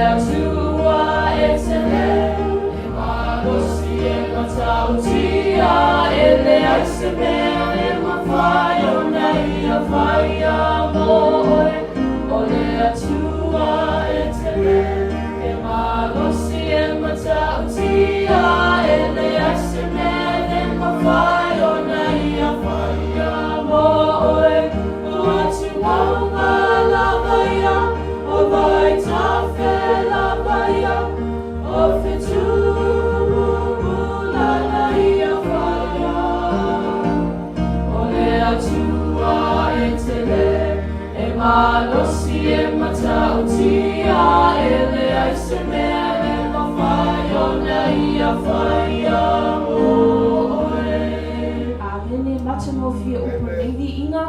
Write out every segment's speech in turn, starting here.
Atua e tele, e malosi e matautia, e leai se mea e mafai ona ia faia mo oe. O le Atua e tele, e malosi e matautia, e leai se mea e mafai ona ia faia mo oe. O atumauga lava ia, o vaitafe lava ia, o fetu lana ia faia. O le Atua e tele, e malosi e matautia, e leai se mea e mafai ona ia faia mo oe. Amene matagofie upu nei viiga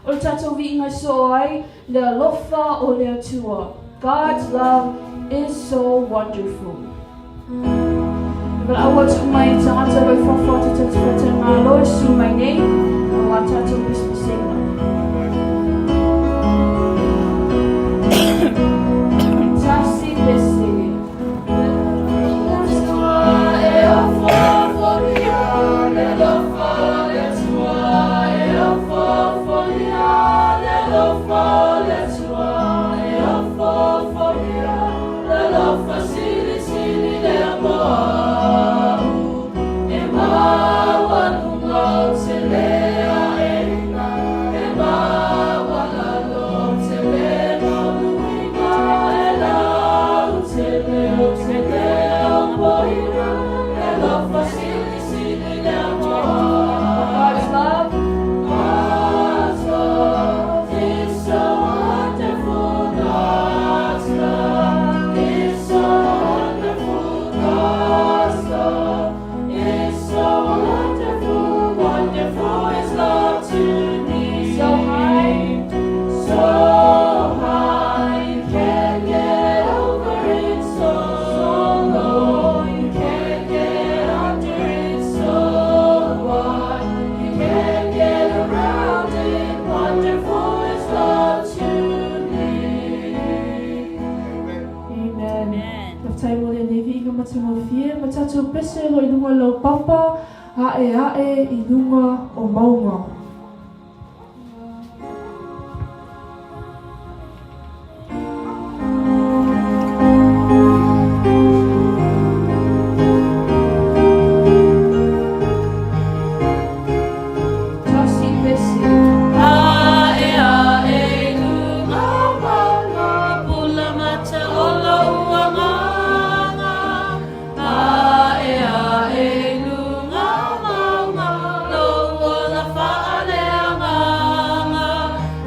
o le tatou viiga e soo ai le alofa o le Atua. God's love is so wonderful. E valaau atu uma i tagata o lo o i fafo atu tatou faletalimalo e susu mai nei auā tatou pesepesega. Tasi pese. God's love. God's love is so wonderful. God's love is so wonderful. God's love is so wonderful. Wonderful is love to me. So high. So high, you can't get over it. So low, you can't get under it. So wide, you can't get around it. Wonderful is love to me. Amen. Faafetai mo lenei viiga matagofie ma tatou pese o lo o i luga o le laupapa a'ea'e i luga o mauga. Tasi pese. A'e a'e i luga mauga, pula mata o lou agaga. A'e a'e i luga mauga, lou ola faaleagaga.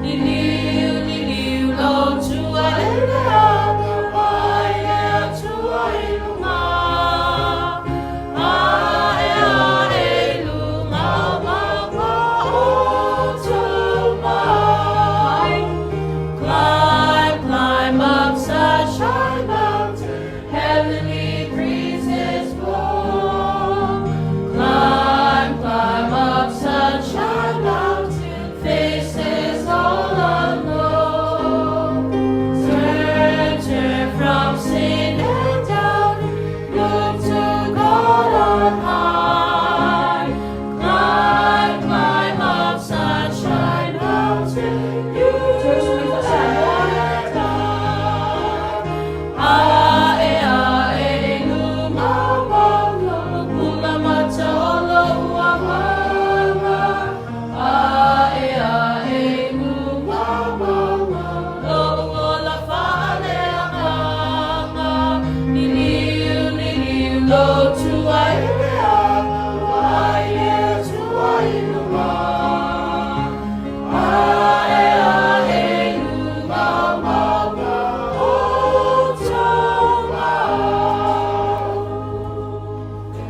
Liliu, liliu, lou tua e le aga, vaai le Atua i luga. A'e a'e i luga mauga o Taumau. Climb, climb up such high mountain, heavenly breezes blow. Climb, climb up such high mountain, faces all unknown. Turn, turn from sin and doubt, look to God on high. Climb, climb up such high mountain, you and I. A'e a'e i luga mauga, pula mata o lou agaga. A'e a'e i luga mauga, lou ola faaleagaga. Liliu, liliu, lou tua i le aga, vaai le Atua i luga. A'e a'e i luga mauga o Taumau.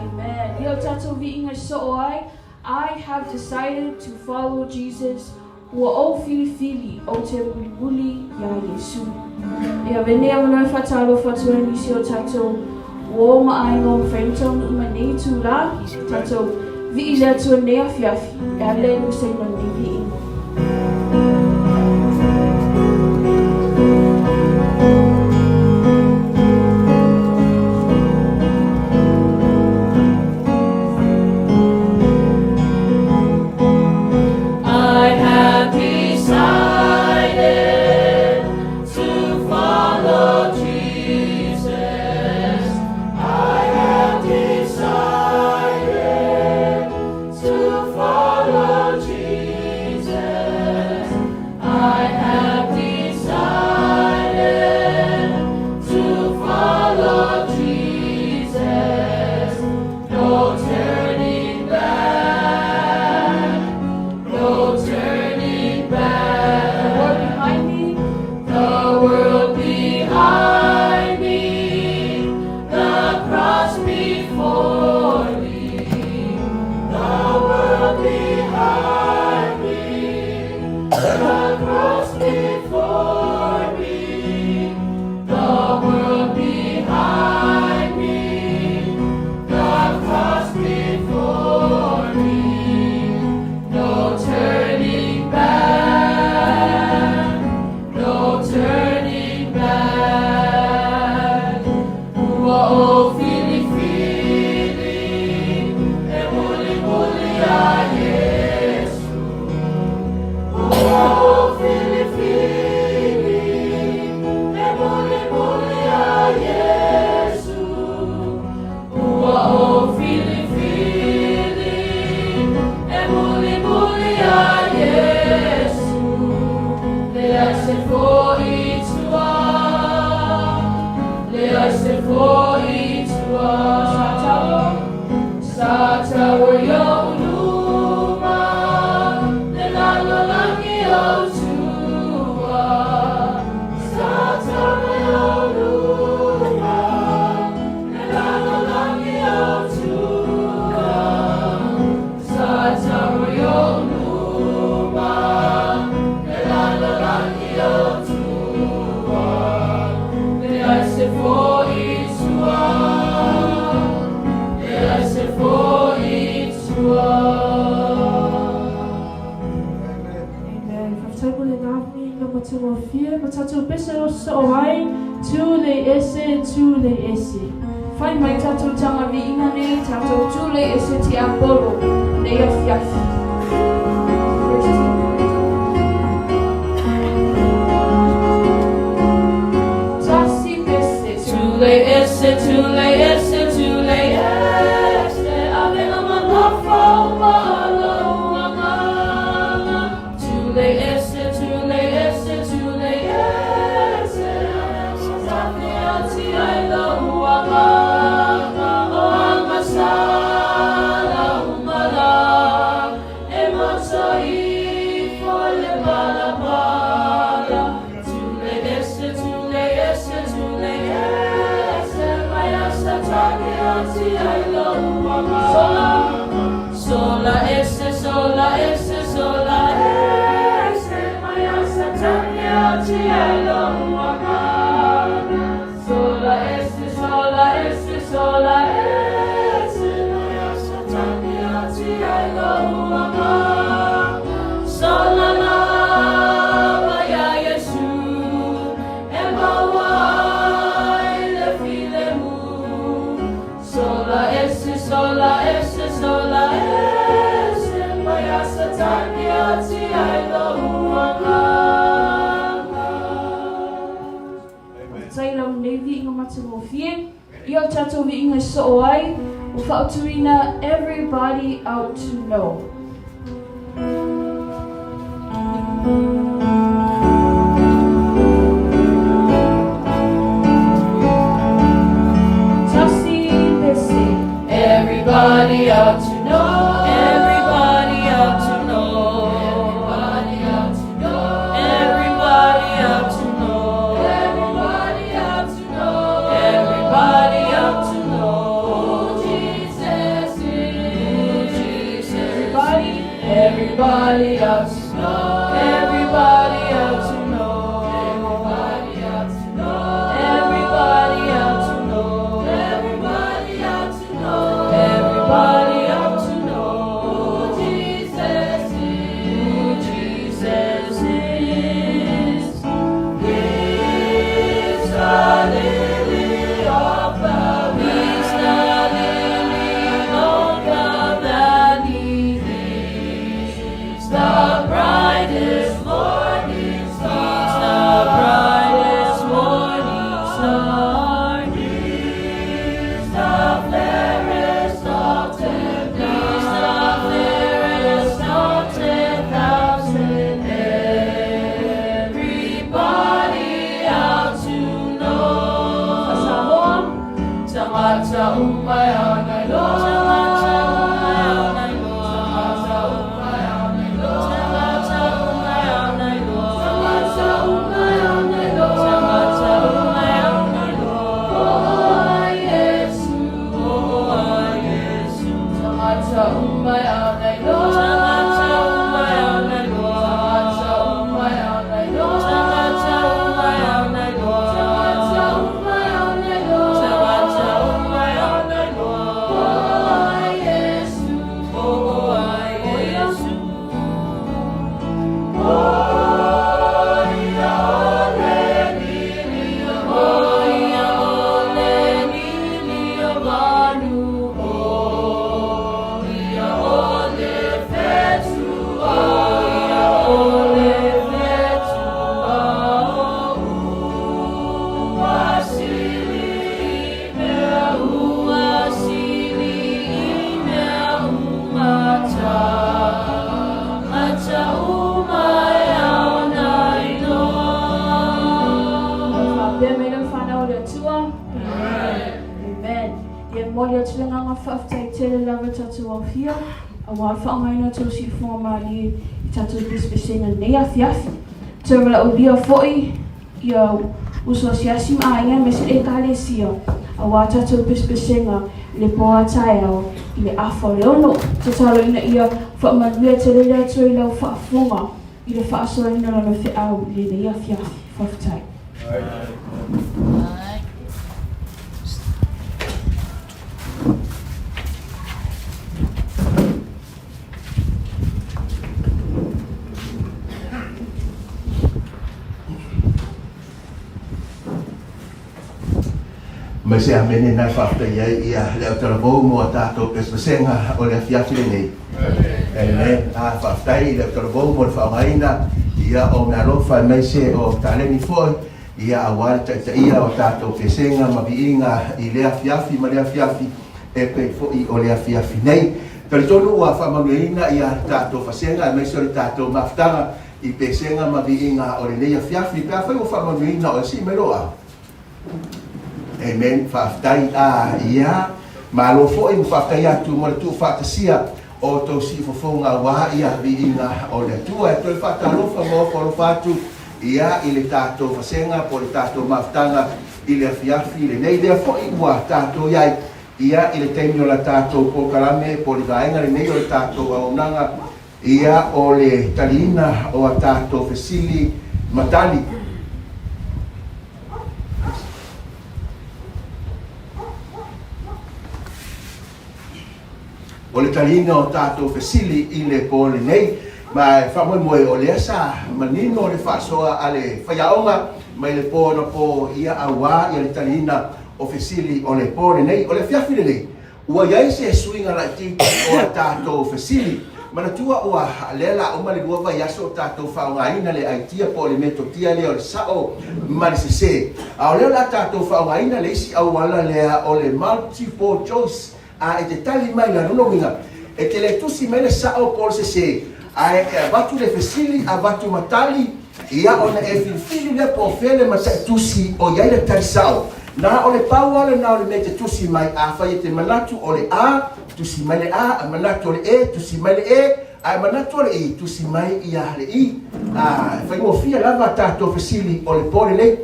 Amen. Ia o tatou viiga e soo ai, I have decided to follow Jesus. Ua ou filifili ou te mulimuli iā Iesu. E avea nei avanoa e faatalofa atu ai nisi o tatou uō ma aiga o mafai ona taunuu mai nei itulā, tatou vii i le Atua i lenei afiafi, e ala i le usaina o lenei viiga. Leai se foi i tua, leai se foi i tua. Amen. Faafetai mo lena viiga matagofie ma tatou pese o soo ai, tu le ese, tu le ese. Fai mai tatou taga viiga nei, tatou tu le ese tiapolo, nei afiafi. First team. Tasi pese. Tu le ese, tu le ese, tu le ese, ave amanafa o maala uagaga. Tu le ese, tu le ese, tu le ese, tafe ati ai la uagaga. O agasala umala, e moto ifo le palapala. Tu le ese, tu le ese, tu le ese, mai asa take ati ai la uagaga. Sola ese, sola ese, sola ese, mai asa take ati ai la uagaga. Sola ese, sola ese, sola ese, mai asa take ati ai la uagaga. Sola lava ia Iesu, e maua ai le filemu. Sola ese, sola ese, sola ese, mai asa take ati ai la uagaga. Faafetai lau nei viiga matagofie. Ia o tatou viiga e soo ai, ua faautuina Everybody Ought to Know. Tasi pese. Everybody ought to know. Everybody ought to know. Everybody ought to know. Everybody ought to know. Everybody ought to know. Everybody ought to know. Who Jesus is. Who Jesus. Everybody. Everybody ought to know. Everybody ought to know. Everybody ought to know. Everybody ought to know. Everybody ought to know. Everybody ought to know who Jesus is. Who Jesus is. He's the lily of the He's the lily of the valley. He's the brightest morning star. He's the brightest morning star. He's the fairest of 10,000. He's the fairest of 10,000. Everybody ought to know. Samoa. Tagata uma e ona iloa. Tagata uma e ona iloa. Tagata uma e ona iloa. Tagata uma e ona iloa. Tagata uma e ona iloa. Tagata uma e ona iloa. Oh, Iesu. Oh, Iesu. Tagata uma e ona iloa. Tagata uma e ona iloa. Tagata uma e ona iloa. Tagata uma e ona iloa. Tagata uma e ona iloa. Tagata uma e ona iloa. Oh, Iesu. Oh, Iesu. Oh, ia ole lili Oh, ia ole lili manu. Oh, ia ole fetu. Oh, ia ole fetu. Ua sili mea, ua sili mea uma tagata uma e ona iloa. Faapea mai le fanau o le Atua. Amen. Ia momoli atu le agaga faafetai tele lava tatou aofia, auā le faaaogaina o tou siufofoga malie i tatou pesepesega nei afiafi. Toe valaaulia foi ia uso asiasi ma aiga aemaise le Ekalesia, auā tatou pesepesega i le po a taeao i le 6:30. Tataloina ia faamanuia tele le Atua i lau faafofoga i le faasoaina o lana feau i lenei afiafi. Faafetai. Mai se amene na e faafetai ai ia le autalavou mo a tatou pesepesega o le afiafi lenei. Amen. A faafetai i le autalavou mo le faaaogaina ia o meaalofa aemaise o taleni foi ia aua le taitaia o tatou pesega ma viiga i lea afiafi ma lea afiafi e pei foi o le afiafi nei. Talitonu ua faamanuiaina ia tatou fasega aemaise o le tatou mafutaga i pesega ma viiga o lenei afiafi. Pe afai ua faamanuiaina oe, sii mai lou ao. Amen. Faafetai. A, ia. Malo foi ma faafetai atu mo le tuufaatasia o tou siufofoga aua ia viiga o le Atua. E toe faatalofa ma ofo alofa atu ia i le tatou vasega po o le tatou mafutaga i le afiafi lenei. Lea foi ua tatou i ai ia i le taimi o la tatou polokalame po o le vaega lenei o le tatou auaunaga ia o le taliina o a tatou fesili ma tali. O le taliina o tatou fesili i le po lenei, ma e faamoemoe o lea sa manino le faasoa a le faiaoga mai le po anapo ia auā ia le taliina o fesili o le po lenei. O le afiafi lenei, Ua i ai se suiga laitiiti o a tatou fesili. Manatua ua lea la uma le lua vaiaso o tatou faaaogaina le aitia po o le metotia lea o le sao ma le sese. A o lea o le a tatou faaaogaina le isi auala lea o le multiple choice a e te tali mai la lona uiga e te le tusi mai le sao po o le sese ae e avatu le fesili avatu ma tali ia ona e filifili lea po o fea le mataitusi o i ai le tali sao. Na o le pau lava lena o le mea e te tusi mai, afai e te manatu o le A, tusi mai le A, a manatu o le E, tusi mai le E, a e manatu o le I, tusi mai ia le I. A, e faigofie lava tatou fesili o le po lenei.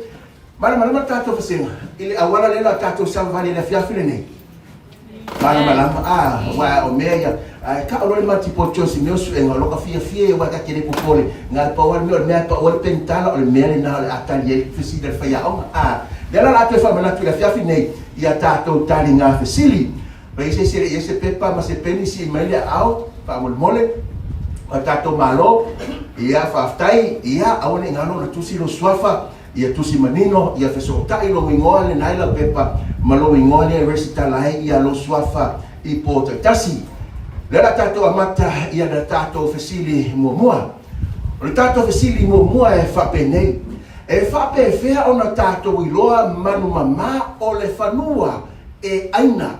Malamalama tatou vasega i le auala lea o le a tatou savavali i le afiafi lenei? Malamalama, a, aua o mea ia, ae tau loa le multiple choice i mea o suega, o lou fiafia ia aua ta te le popole, na o le pau lava le mea o le mea e pau ai le penitala o le mea lena o le a tali ai le fesili a le faiaoga. A, lea la o le a toe faamanatu i le afiafi nei i a tatou taliga fesili. Pe i se isi e le i ai se pepa ma se peni sii mai le aao, faamolemole, o tatou Malo, ia faafetai, ia aua ne i galo ona tusi lou suafa, Ia tusi manino, ia fesootai lou igoa lena i lau pepa ma lou igoa lea e resitala ai ia lou suafa i po taitasi. O lea o le a tatou amata ia le tatou fesili muamua. O le tatou fesili muamua e faapenei, E faapefea ona tatou iloa manu mama o le fanua e aina?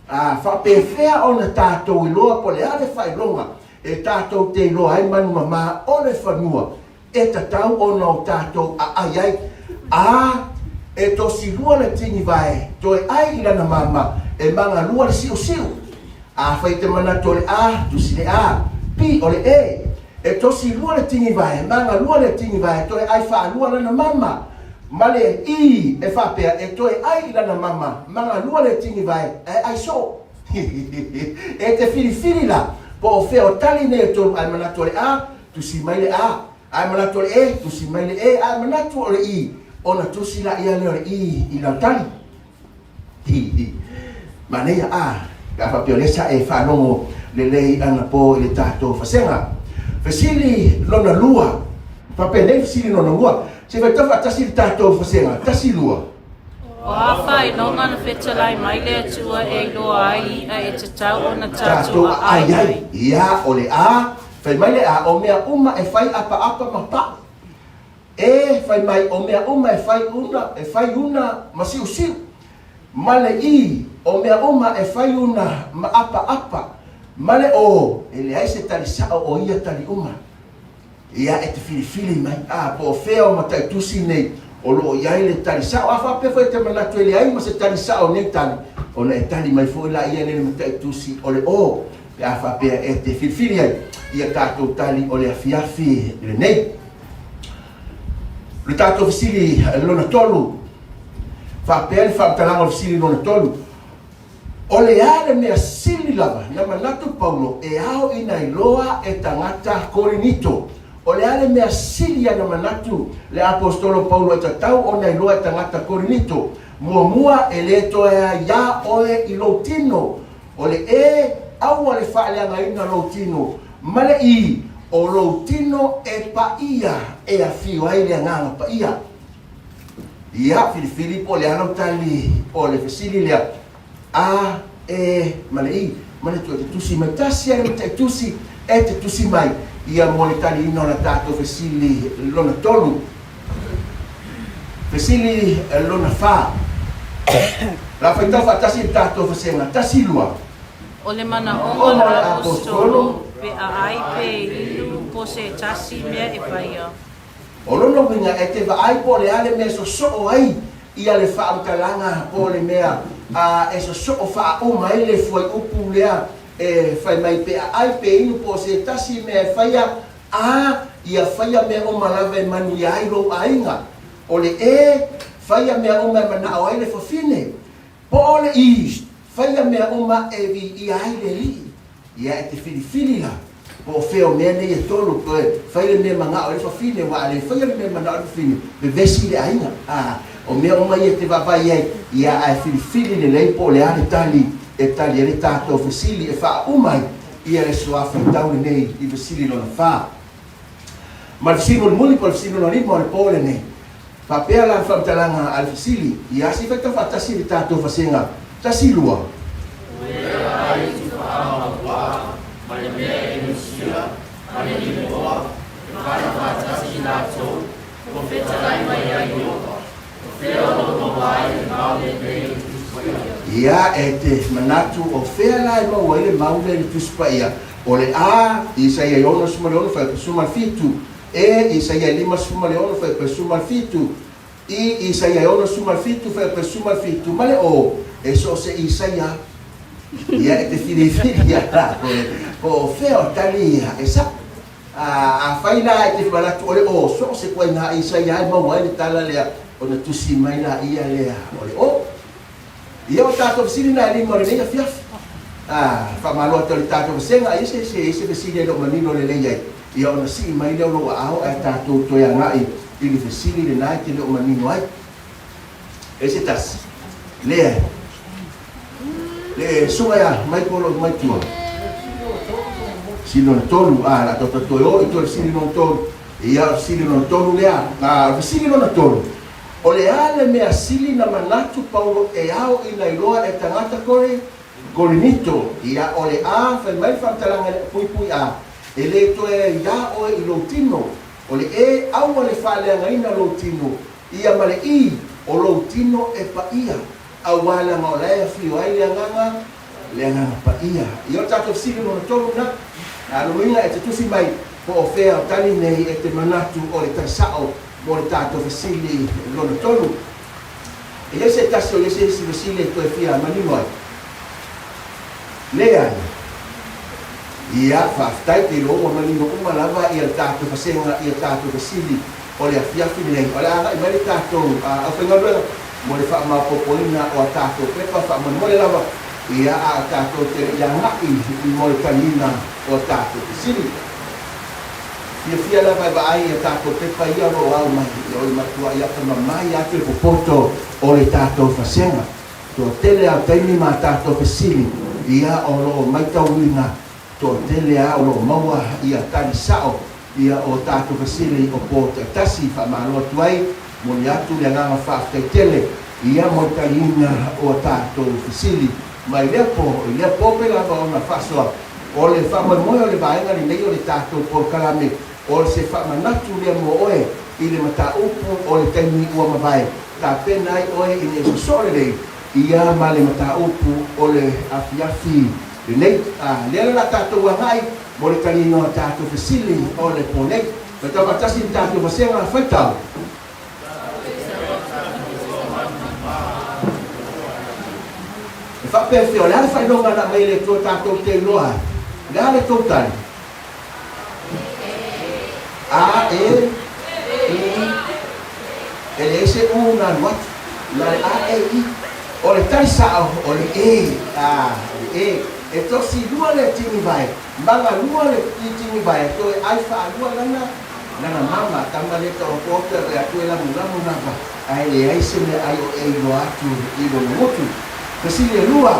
A faapefea ona tatou iloa po o le a le faailoga e tatou te iloa ai manu mama o le fanua e tatau ona o tatou aai ai, a e tosilua le tinivae toe ai i lana mama e magalua le siusiu. Afai e te manatu o le A, tusi le A, B o le E. E tosilua le tinivae, magalua le tinivae toe ai faalua lana mama, ma le I e faapea e toe ai i lana mama, magalua le tinivae ae ai soo. E te filifili la, po o fea o tali nei e tolu ae manatu o le A, Tusi mai le A, ae manatu o le E, tusi mai le E, ae manatu o le I, ona tusi laia lea o le I i lau tali. Hi, hi. Manaia, a, pe a faapea o lea sa e faalogo lelei anapo i le tatou fasega. Fesili lona lua, faapenei fesili lona lua, se i faitau faatasi le tatou fasega, tasi lua. O a faailoga na fetalai mai le Atua e iloa ai i'a e tatau ona tatou aai ai. Ia, o le A, Fai mai le A, o mea uma e fai apaapa ma pa'u. E, fai mai, o mea uma e fai una, e fai una ma siusiu. Ma le I, o mea uma e fai una ma apaapa. Ma le O, e leai se tali sa'o o ia tali uma. Ia, e te filifili mai, a, po o fea o mataitusi nei o lo o i ai le tali sa'o. A faapea foi e te manatu e leai ma se tali sa'o o nei tali, ona e tali mai foi laia nei le mataitusi o le O. Pe a faapea e te filifili ai ia tatou tali o le afiafi lenei. O le tatou fesili lona tolu, faapea le faamatalaga o le fesili lona tolu, O le a le mea sili lava na manatu Paulo e ao ina iloa e tagata Korinito? O le a le mea sili ana manatu le Aposetolo Paulo e tatau ona iloa e tagata Korinito? Muamua, e lē toe aiā oe i lou tino. O le E, aua le faaleagaina lou tino. Ma le I, o lou tino e paia e afio ai le Agaga Paia. Ia, filifili po o le a lau tali o le fesili lea. A, E ma le I. Manatua e te tusi mai tasi a le mataitusi e te tusi mai ia mo le taliina o la tatou fesili lona tolu. Fesili lona fa. La faitau faatasi le tatou vasega tasi lua. O le manaoga o le Aposetolo, pe aai pe inu po se tasi mea e faia. O lona uiga e te vaai po o le a le mea e sosoo ai ia le faamatalaga po o le mea e sosoo faauma ai le fuaiupu lea e fai mai pe aai pe inu po o se tasi mea e faia a ia faia mea uma lava e manuia ai lou aiga. O le e faia mea uma e manao ai le fafine. Po o le i faia mea uma e viia ai le alii. Ia e te filifili la, po o fea o mea nei e tolu, toe fai le mea manao ai le fafine, aua a le faia le mea manao ai le fafine, vevesi le aiga. A, o mea uma ia e te vaavaai ai, ia ae filifili lelei po o le a le tali e tali ai le tatou fesili e faauma ai ia le suafaitau lenei i fesili lona fa. Ma le fesili mulimuli po o le fesili lona lima o le po lenei. Faapea la le faamatalaga a le fesili, ia se i faitau faatasi le tatou vasega tasi lua. Ua ai tufaga mapuaa ma le mea e nusia ma le limoa e fai faatasi i latou ua fetalai mai ai Ieova, o fea o lo o maua ai le mau lenei i le Tusi Paia? Ia, e te manatu o fea la e maua ai le mau lea i le Tusi Paia? O le A, Isaia 66 fuaiupu 17, E, Isaia 56 fuaiupu 17, I, Isaia 67 fuaiupu 17, ma le O, e so o se Isaia. Ia, e te filifili ia la oe, po o fea o tali ia e sa'o. A, afai la e te manatu o le O, so o se koaiga Isaia e maua ai le tala lea, ona tusi mai laia lea o le O. Ia o tatou fesili na e lima o lenei afiafi. A, faamalo atu i le tatou vasega, ia se, se, se fesili e le o manino lelei ai, ia ona sii mai lea o lou aao ae tatou toe agai i le fesili lena e te le o manino ai. E se tasi, lea, le susuga ia Michael o lo o mai tua. Fesili lona tolu, a, la tatou toe o i tua i le fesili lona tolu. Ia, o le fesili lona tolu lea. A, o le fesili lona tolu, O le a le mea sili na manatu Paulo e ao ina iloa e tagata kore? Korinito, ia, o le a, fai mai le faamatalaga i le puipui a, e le toe iā oe i lou tino, o le e, aua le faaleagaina lou tino, ia ma le i, o lou tino e paia, auā leaga o la e afio ai le Agaga, le Agaga Paia. Ia o le tatou fesili lona tolu lena, a lona uiga e te tusi mai po o fea o tali nei e te manatu o le tali sa'o mo le tatou fesili lona tolu. E i ai se tasi o i ai se isi fesili e toe fia manino ai? Leai. Ia, faafetai, te iloa ua manino uma lava ia le tatou vasega ia tatou fesili o le afiafi lenei. O le a agai mai le tatou aufaigaluega mo le faamaopoopoina o a tatou pepa faamolemole lava, ia, a o tatou te le i agai mo le taliina o a tatou fesili. Fiafia lava e vaai i a tatou pepa ia o lo o ao mai, o le matuai atamamai atu le popoto o le tatou vasega. Toatele a o taimi ma a tatou fesili, ia o lo o maitauina toatele a o lo o maua ia tali sao ia o tatou fesili o po taitasi. Faamalo atu ai, momoli atu le agaga faafetai tele ia mo le taliina o a tatou fesili mai lea po i lea po pe lava ona faasoa. O le faamoemoe o le vaega lenei o le tatou polokalame o se faamanatu lea mo oe i le mataupu o le taimi ua mavae, tapena ai oe ina ia sosoo lelei ia ma le mataupu o le afiafi lenei. A lea la la tatou agai mo le taliina o tatou fesili o le po nei. Faitau faatasi le tatou vasega faitau. E faapefea, o le a le faailoga na aumai e le Atua tatou te iloa ai? O le a le tou tali? A, E, I, E leai se U na alu atu, na le A, E, I. O le tali sa'o, o le E, a, o le E. E tosi lua le tinivae, maga lua le tinivae, toe ai faalua lana. Lana mama, tama lea tau atu e atu e lagolago lava, ae leai se meaai o e iloa atu i lona gutu. Fesili e lua,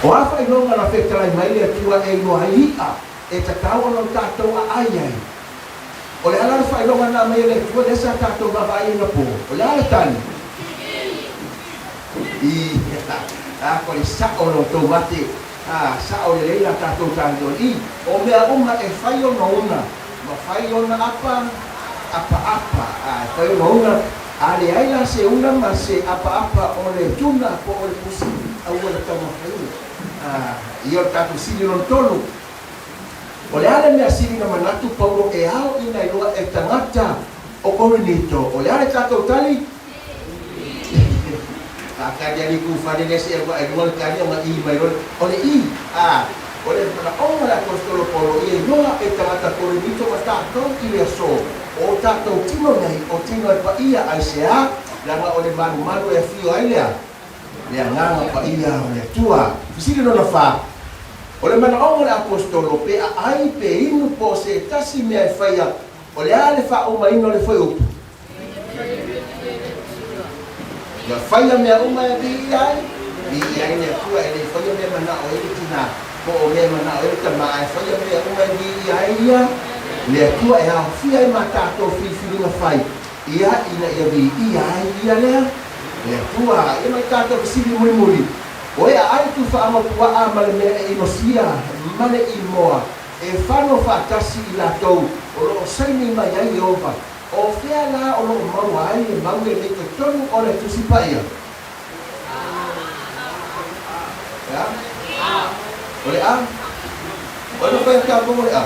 O a faailoga na fetalai mai le Atua e iloa ai i'a e tatau ona o tatou aai ai? O le a la le faailoga na aumai e le Atua lea sa tatou vaavaai ai anapo? O le a le tali? Ia, a ko le sa'o o lo outou mate, a, sa'o lelei la tatou tali o le i. O mea uma e fai ona una, ma fai ona apa, apaapa, a, e fai ona una, a leai la se una ma se apaapa o le tuna po o le pusi, aua le taumafaina. A, ia o le tatou sili lona tolu. O le a le mea sili na manatu Paulo e ao ina iloa e tagata o Korinito? O le a le tatou tali? A tali ali ku fale le se ua e lua le tali ona i mai loa o le i a o le manaʻoga o le Aposetolo Paulo ia iloa e tagata Korinito ma tatou i le aso o tatou tino nei o tino e paia aisea leaga o le malumalu e afio ai lea le Agaga Paia o le Atua. Fesili lona fa, O le manaʻoga o le Aposetolo pe aai pe inu po o se tasi mea e faia o le a le faaumaina o le fuaiupu? Ia faia mea uma e viia ai, viia ai le Atua, e le faia mea e manao ai le tinā, po o mea e manao ai le tamā, ae faia mea uma e viia ai ia le Atua, e aofia ai ma tatou filifiliga fai, ia, ina ia viia ai ia lea, le Atua. Ia ma le tatou fesili mulimuli, O e aai tufaamapuaa ma le mea e inosia ma le imoa, e fano faatasi i latou o lo o saini mai ai Ieova, O fea la o lo o maua ai le mau lenei totonu o le Tusi Paia? E a? O le a? O ai na fai atu tatou o le a?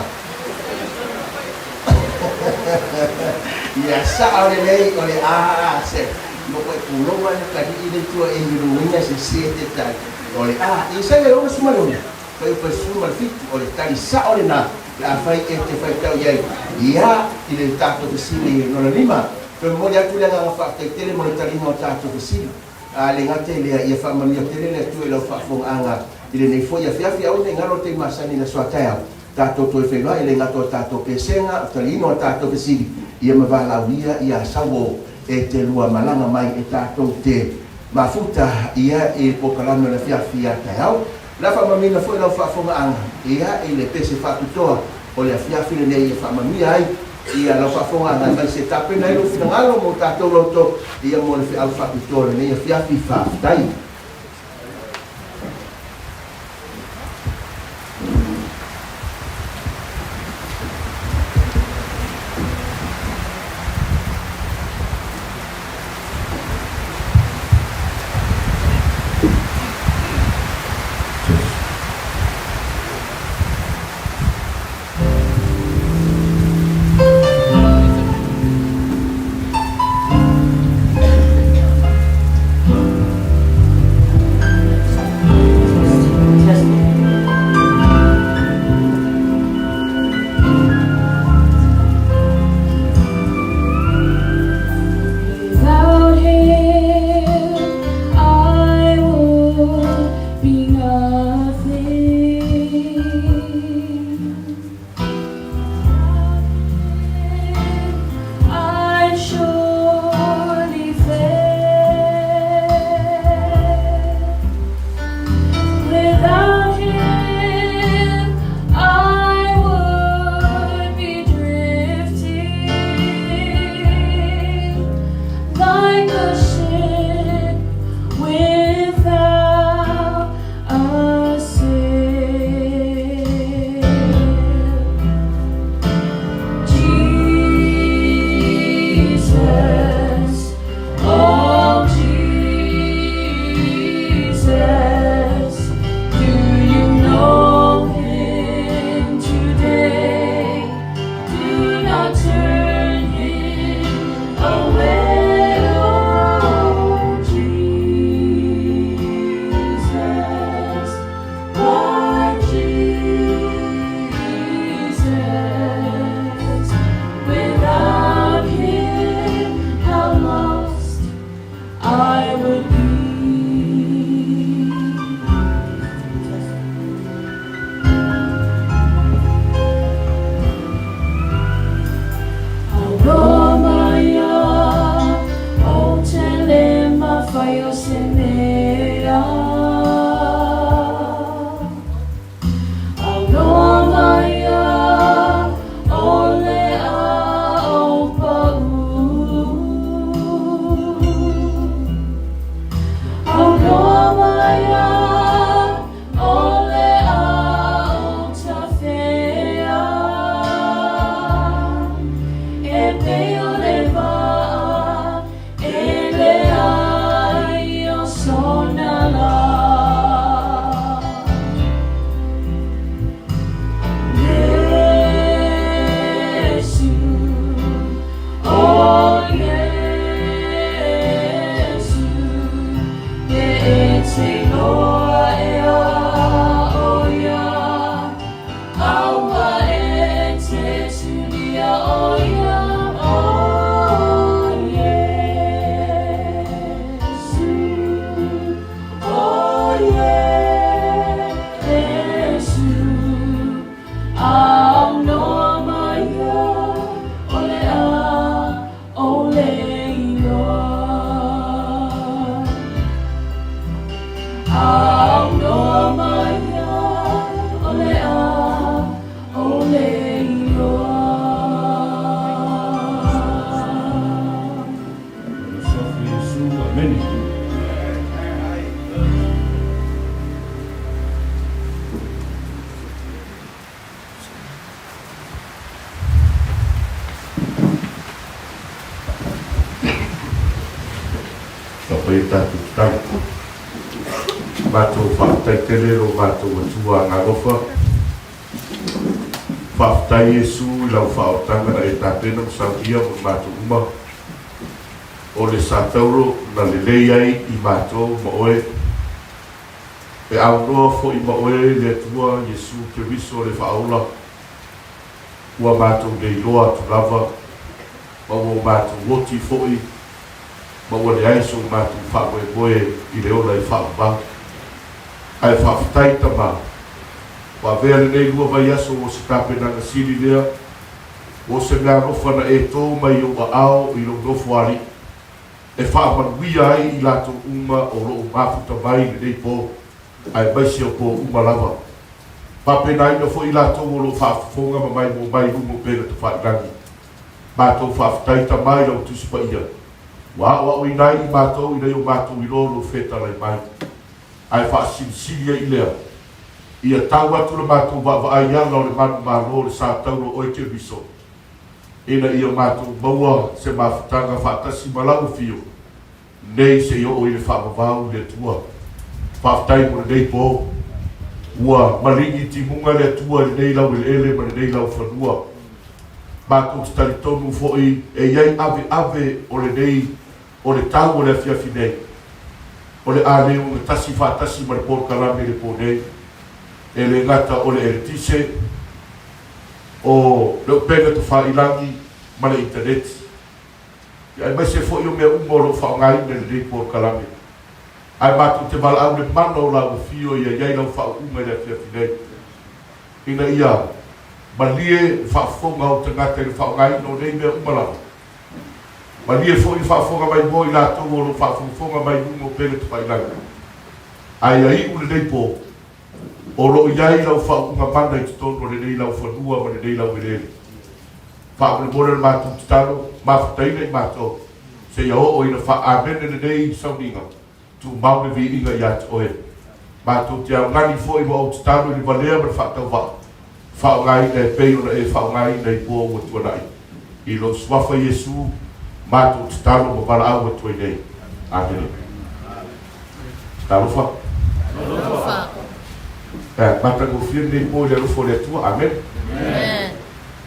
Ia sa'o lelei o le a se loko e pulou ai na kali'i le tua e iluina se se te tali o le a. Isaia e 66. Fuaiupu 17, o le tali sa'o lena pe afai e te faitau i ai ia i le tatou fesili lona lima. Toe momoli atu le agaga faafetai tele mo le taliga o tatou fesili. A le gata i lea, ia faamanuia tele le Atua i lau faafofogaaga i lenei foi afiafi. Aua ne i galo le taimi masani i le aso a taeao, tatou toe feiloai e le gata o tatou pesega, o taliina o tatou fesili, ia ma valaaulia ia Sauo e te lua malaga mai e tatou te mafuta ia i le polokalame o le afiafi a taeao. O le a faamanuiina foi lau faafofogaaga ia i le pese faapitoa o le afiafi lenei e faamanuia ai ia lau faafofogaaga aemaise e tapena ai lou finagalo mo tatou loto ia mo le feau faapitoa o lenei afiafi. Faafetai. Iesu. Amene. Ka pai e tātou tatau. Mātou whātai tele ro mātou atua ngā rofa. Whāwhatai Iesu i lau whaotanga na e tāpena ma sauia mo mātou uma. O le sa tauro na lelei ai i mātou ma oe. E aunoa foʻi ma oe le Atua Iesu Keriso le Faaola, ua matou nei loa atu lava, ma ua o matou oti foʻi, ma ua leai so matou faamoemoe i le ola e faaumau. Ae faafetai Tama, ua avea lenei lua vaiaso o se tapenaga sili lea, o se mea alofa na e tō mai i ou aao i lou nofo alii. e faamanuia ai i latou uma o lo o mafuta mai i lenei po, aemaise o po uma lava. Fapenaina foi i latou o lo o faafofoga ma maimoa mai i luga o pena tafailagi. Matou faafetai Tama i lau Tusi Paia, ua aoaoina ai i matou ina ia o matou iloa lou fetalai mai. Ae faasilisili ai i lea, ia tau atu le matou vaavaai ala o le manumalo o le sa taula o oe Keriso, ina ia matou maua se mafutaga faatasi ma lau afio nei se i oo i le faavavau i le Atua. Faafetai mo lenei po. Ua maligi timuga le Atua i lenei laueleele ma lenei laufanua. Matou te talitonu foi e i ai aveave o lenei o le tau o le afiafi nei, o le a le ogatasi faatasi ma le polokalame i le po nei, e le gata o le eletise, o le upega tafailagi ma le initaneti, aemaise foi o mea uma o lo o faaaogaina i lenei polokalame. Ae matou te valaau le mana o lau afio ia i ai lau faauuga i le afiafi nei, ina ia malie le faafofoga o tagata i le faaaogaina o nei mea uma lava. Malie foi le faafofoga mai mo i latou o lo o faafogafoga mai i luga o upega tafailagi. Ae ia iu lenei po, O lo o i ai lau faauuga mana i totonu o lenei laufanua ma lenei laueleele. Faamolemole le matou tatalo, mafutaina i matou, seia oo ina faa-Amene lenei sauniga, tumau le viiga ia te Oe. Matou te augani foi ma ou tatalo i le valea ma le faatauvaa, faaaogaina e pei ona e faaaogaina i po ua tuanai. I lou Suafa Iesu, matou tatalo ma valaau atu ai nei. Amene. Talofa. Talofa. E matagofie lenei po i le alofa o le Atua. Amene.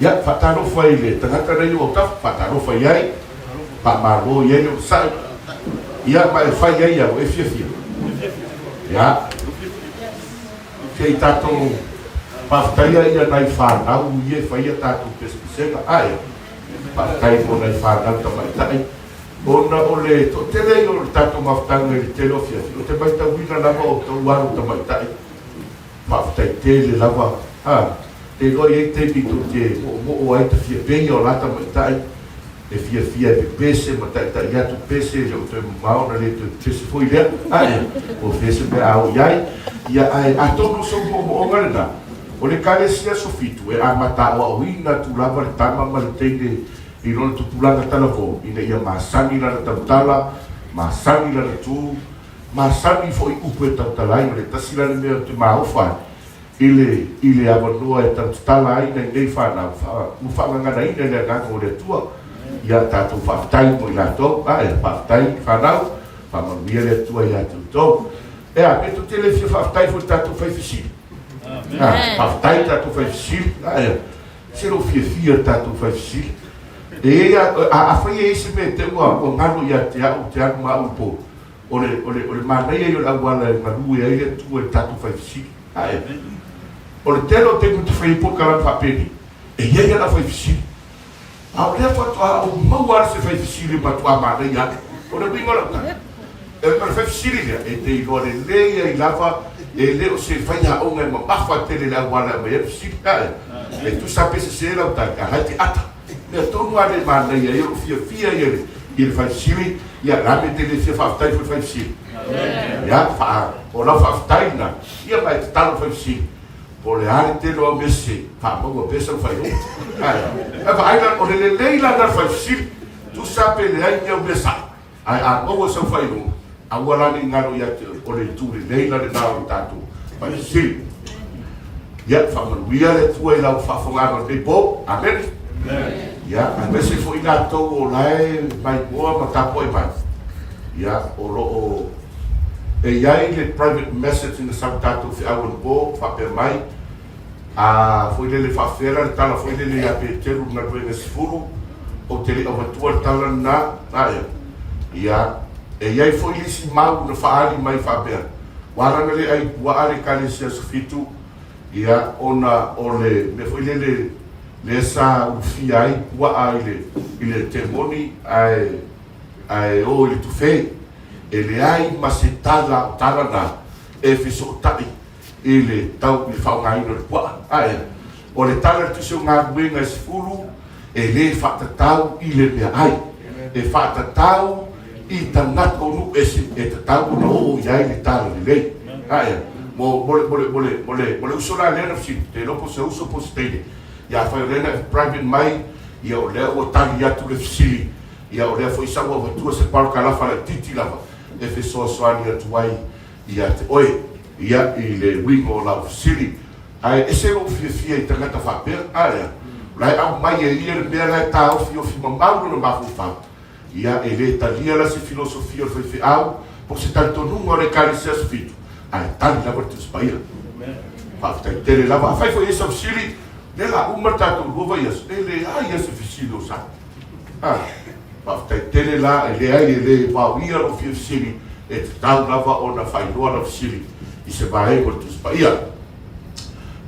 Ia, faatalofa i le tagata nei o autafa, faatalofa i ai, faamalo i ai le onosai. Ia, ma e fai ai au e fiafia. Ia, se i tatou faafetaia ia nai fanau ia e faia tatou pesepesega. Ae, faafetai mo nai fanau tamaitai. Ona o le toatele ia o le tatou mafutaga i le tele o afiafi, ou te matauina lava o outou alo tamaitai, faafetai tele lava, a, te iloa e i ai taimi tou te moomoo ai ta fia peia o la tamaitai, e fiafia e pepese ma taitai atu pese, e le o toe mamao ona le toe pepese foi lea, ae, po o fea se mea a oo i ai, ia ae atonu o sou moomooga lena, o le Ekalesia Aso Fitu e amata aoaoina atu lava le tama ma le teine I lona tupulaga talavou, ina ia masani lana tautala, masani lana tu, masani foi upu e tautala ai, o le tasi la le mea ou te maofa ai i le, i le avanoa e tautatala ai nai nei fanau, fa, ua faagaganaina i le Agaga o le Atua. Ia tatou faafetai mo i latou, ae, faafetai fanau, faamanuia le Atua ia te outou. Ea, pe tou te le fia faafetai foi i le tatou fai fesili? Ah, faafetai i le tatou fai fesili, ae, Se lou fiafia le tatou fai fesili. E i ai a, a, afai e i ai se mea te ua, ua galo ia te au, te alu ma au i le po, o le, o le, o le manaia ia o le auala e galue ai le Atua i le tatou fai fesili. Ae, o le tele o taimi ou te fai ai polokalame faapenei, e i ai lava le fai fesili. A o lea faatoa ou maua lava se fai fesili e matuā manaia atu. O le uiga o lau tala, o le fai fesili lea, e te iloa lelei ai lava e le o se faiaoga e mamafa tele i le auala e aumai ai le fesili. Ae, e tusa pe sese lau tali, a la e te ata. Mea tonu lava lea e manaia ai, o lou fiafia ia i le fai fesili, ia, o le a le mea e te le fia faafetai foi i le fai fesili? Ia, faa, o lau faafetai lena, ia ma e tatalo i le fai fesili. Po o le a le tele o au mea sese, faamaua pea sau faailoga. Ae, vaai la, o le lelei la lena o le fai fesili, tusa pe leai ni au mea sa'o. Ae a maua sau faailoga, aua la ne i galo ia te oe, o le itu lelei la lena o le tatou faifesili. Ia, faamanuia le Atua i lau faafofogaaga o lenei po. Amene. Ia, aemaise foi latou o la e maimoa ma tapuai mai. Ia, o lo o e i ai le private message na sau tatou feau anapo faapea mai, a foi lele faafefea la le tala foi lele ia Peteru i le galuega 10, ou te le i avatua le tala lena, a ea? Ia, e i ai foi le isi mau na faaali mai faapea, ua ala ona le ai puaa le Ekalesia Aso Fitu, ia, ona o le mea foi lele lea sa ulufia ai puaa i le, i le temoni ae, ae o i le tufe. E leai ma se tala o tala na e fesootai i le tau i le faaaogaina o le puaa. Ae, o le tala i le tusi o galuega e 10, e lē faatatau i le meaai, e faatatau i tagata o nuu ese e tatau ona oo i ai le tala lelei. Ae, mo, mo le, mo le, mo le, mo le, mo le uso la lea na fesili, te iloa po o se uso po o se teine. Ia afai o lea na e private mai, ia o lea ua tali atu le fesili, ia o lea foi sa ua avatua se parakalafa laitiiti lava e fesoasoani atu ai ia te oe, ia, i le uiga o lau fesili. Ae ese lou fiafia i tagata faapea, ae a? O la e aumai e ia le mea la e taofiofi mamau lona mafaufau. Ia, e le talia la se filosofia o le faifeau po o se talitonuga o le Ekalesia Aso Fitu, ae tali lava le Tusi Paia. Faafetai tele lava. Afai foi e i ai sau fesili, lea la uma le tatou lua vaiaso, e leai lava se fesili o sau. A, faafetai tele la, e leai e le vaoia lou fia fesili, e tatau lava ona faailoa lau fesili i se vaega o le Tusi Paia.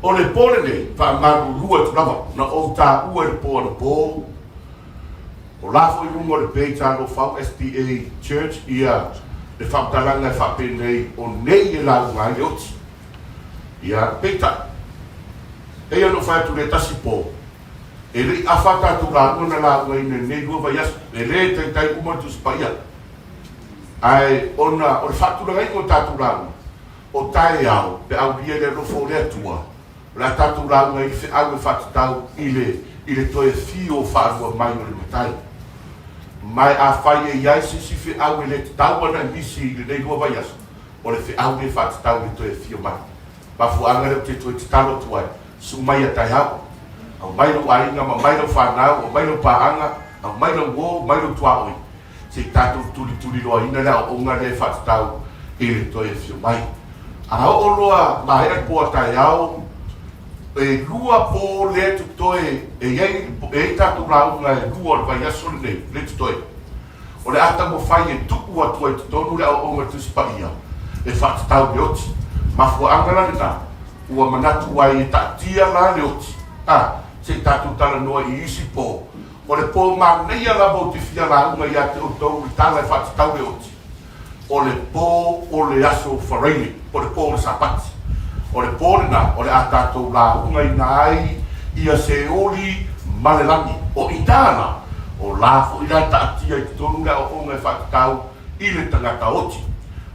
O le po lenei, faamalulu atu lava, na ou taua i le po anapo, o la foi i luga o le page a Lofau SDA Church ia le faamatalaga e faapenei, o nei e lauga ai le oti. Ia, peitai, eia na ou fai atu i le tasi po, E le i afa a tatou lauga na laugaina i lenei lua vaiaso, e le taitai uma le Tusi Paia. Ae ona o le faatulagaina o tatou lauga, o taeao pe aulia i le alofa o le Atua, o le a tatou lauga ai i le feau e faatatau i le i le toe afio faalua mai o le Matai. Ma e afai e i ai se isi feau e le tatau ona e misi i lenei lua vaiaso, o le feau lea e faatatau i le toe afio mai. Mafuaaga lea ou te toe tatalo atu ai, Su'u mai ia taeao, aumai lou aiga ma aumai lau fanau, aumai lau paaga, aumai lau uo, aumai lou tuaoi, se i tatou tulituliloaina le aoaoga lea e faatatau i le toe afio mai. A oo loa maea le po a taeao, e lua po lea totoe e i ai, e i ai tatou lauga e lua o le vaiaso lenei, lea totoe. O le a taumafai e tuu atu ai i totonu le aoaoga Tusi Paia e faatatau le oti. Mafuaaga la lena ua manatu ai e taatia la le oti, a, se i tatou talanoa i isi po. O le po manaia lava ou te fia lauga ia te outou i le tala e faatatau le oti, o le po o le aso Faraile, po o le po o le Sapati. O le po lena o le a tatou laugaina ai ia Seoli ma le lagi. O i ina la, o la foi la e taatia i totonu le aoaoga e faatatau i le tagata oti.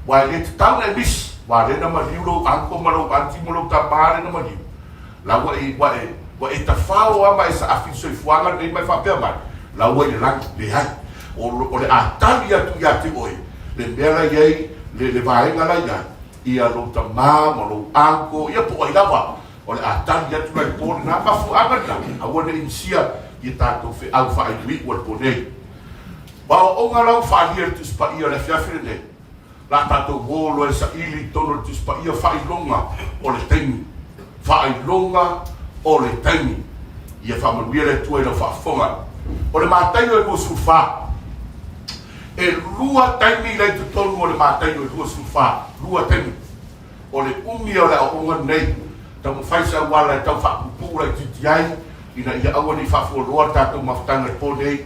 Ua e le tatau ona e misi, ua lena maliu lou uncle ma lou aunty ma lou tama lena maliu. La ua e, ua e, ua e tafao lava ma e saafi i le soifuaga lenei ma e faapea mai, la ua i le lagi. Leai. O, o le a tali atu ia te oe le mea la i ai, le, le vaega la i ai, ia lou tama ma lou uncle, ia po o ai lava, o le a tali atu la i le po lena, mafuaaga lena, aua ne i misia ia tatou feau faaiuiu a le po nei. Aoaoga la ua faaalia i le Tusi Paia o le afiafi lenei, La tatou uo loa e saili i totonu o le Tusi Paia faailoga o le taimi. Faailoga o le taimi. Ia faamanuia le Atua i lau faafofoga. O le Mataio e 24. E lua taimi la i totonu o le Mataio e 24. Lua taimi. O le umi o le aoaoga lenei, taumafai se auala e tau faapuupuu laitiiti ai, ina ia aua ne i faafualoa le tatou mafutaga i le po nei,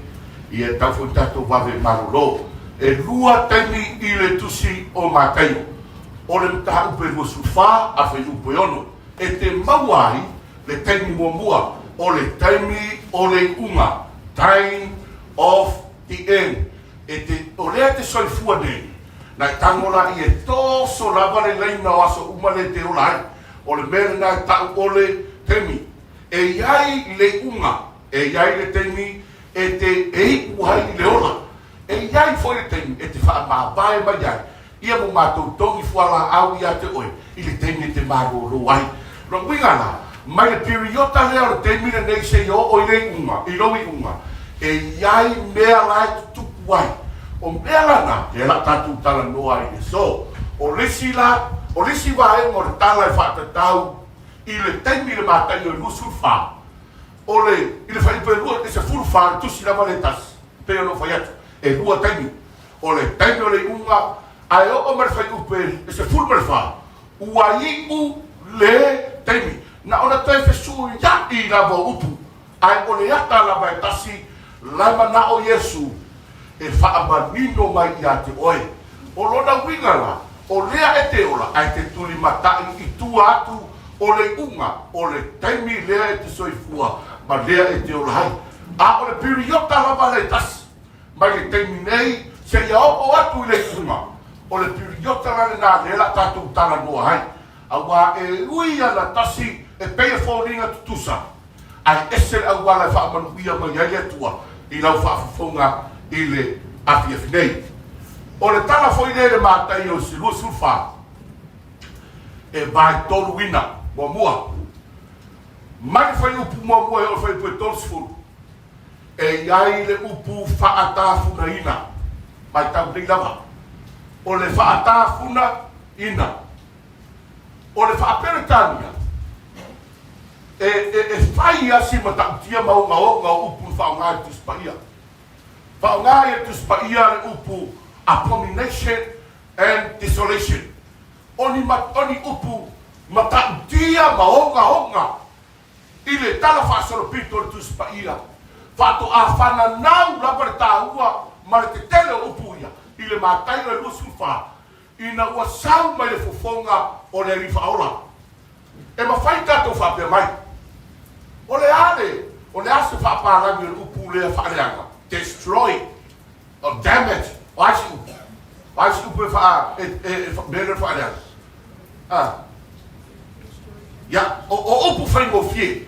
ia e tau foi tatou vave malolo. E lua taimi i le tusi o Mataio, o le mataupu e 24 a fuaiupu e 6, e te maua ai le taimi muamua, o le taimi o le iuga, time of the end. E te, o lea e te soifua nei, na e tago la ia e toso lava le laina o aso uma lea e te ola ai. O le mea lena e ta'u o le taimi. E i ai le iuga, e i ai le taimi e te e iu ai le ola. E E i ai foi le taimi e te faamavae mai ai ia mo matou togi fualaau ia te oe i le taimi e te malōlō ai. Lona uiga la, mai le piriota lea o le taimi lenei seia oo i le iuga, i lou iuga, e i ai mea la e tutupu ai. O mea la na, lea la tatou talanoa ai i le aso. O le isi la, o le isi vaega o le tala e faatatau i le taimi i le mataio e 24, o le, i le fuaiupu e 2, e 14, le tusi lava lea e tasi, e pei ona ou fai atu, e lua taimi. O le taimi o le iuga, ae oo mai le fuaiupu e 14, ua iu le taimi. Na ona toe fesuiaʻi lava o upu, ae o le ata lava e tasi, la e manao Iesu e faamanino mai ia te oe. O lona uiga la, o lea e te ola ae te tulimataʻi i tua atu o le iuga o le taimi lea e te soifua ma lea e te ola ai. A o le piriota lava lea e tasi, mai le taimi nei seia oo atu i le iuga, o le piriota la lena lea la tatou talanoa ai. Auā e ui ana tasi e pei e foliga tutusa, ae ese le auala e faamanuia mai ai le Atua i lau faafofoga i le afiafi nei. O le tala foi lea i le Mataio 24, e vaetoluina, muamua, mai le fuaiupu muamua e oo i le fuaiupu e 30, E i ai le upu faatafunaina, matau nei lava, o le faatafunaina. O le faa-Peretania, e, e, e fai lava si matautia ma ogaoga o upu na faaaoga e le Tusi Paia. Faaaoga e le Tusi Paia le upu abomination and desolation. O ni, o ni upu matautia ma ogaoga I le tala faasolopito o le Tusi Paia, faatoa fananau lava le taua ma le tetele o upu ia i le Mataio e 24, ina ua sau mai le fofoga o le Alii Faaola. E mafai tatou faapea mai, O le a le, o le a se faapalagi o le upu lea faaleaga, destroy, or damage, o a isi upu? O a isi upu e faa, e, e, e, mea lea o le faaleaga? A. Ia, o, o upu faigofie,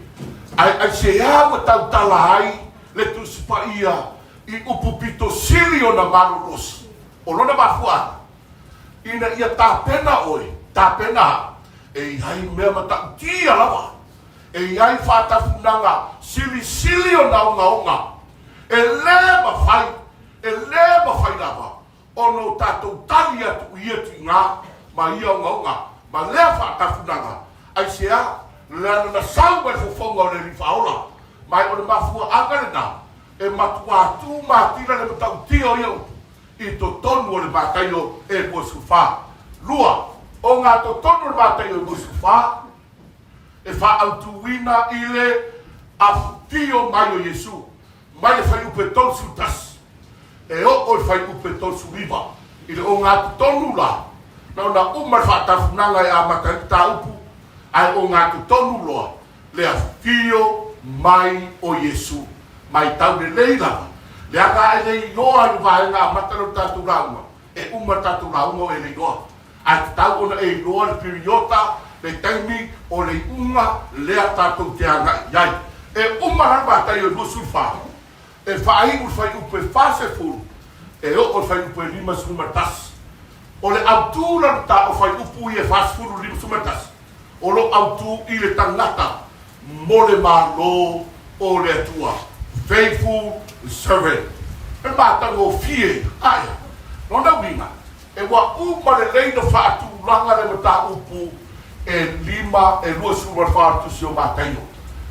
ae aisea ua tautala ai le Tusi Paia i upu pito sili ona malolosi? O lona mafuaaga, ina ia tapena oe, tapena au, e i ai mea matautia lava, e i ai faatafunaga silisili ona ogaoga, e lē mafai, e lē mafai lava ona o tatou tali atu i ia tiga ma ia ogaoga ma lea faatafunaga, aisea? Leaga na sau mai le fofoga o le Alii Faaola, ma o le mafuaaga lena e matuā tū matila le matautia o ia upu i totonu o le Mataio e 24. Lua, o ngā totonu o le Mataio e 24, e faaautuina i le afifio mai o Iesu mai le fuaiupu e 31 e oo i le fuaiupu e 39. I le ogatotonu la, na ona uma le faatafunaga e amata ai le mataupu, ae ogatotonu loa le afifio mai o Iesu. Matau lelei lava, leaga e le iloa i le vaega amata lea o le tatou lauga, e uma le tatou lauga o e le iloa. Ae tatau ona e iloa le piriota, le taimi o le iuga lea tatou te agai i ai. E uma la le Mataio e 24, e faaiu le fuaiupu e 40, e oo i le fuaiupu e 51. O le autu la o fuaiupu ia e 40 i le 51, o lo o autu i le tagata mo le Malo o le Atua. Faithful servant. E matagofie ae lona uiga, e ua uma lelei na faatulaga le mataupu e lima e 24 o le Tusi o Mataio.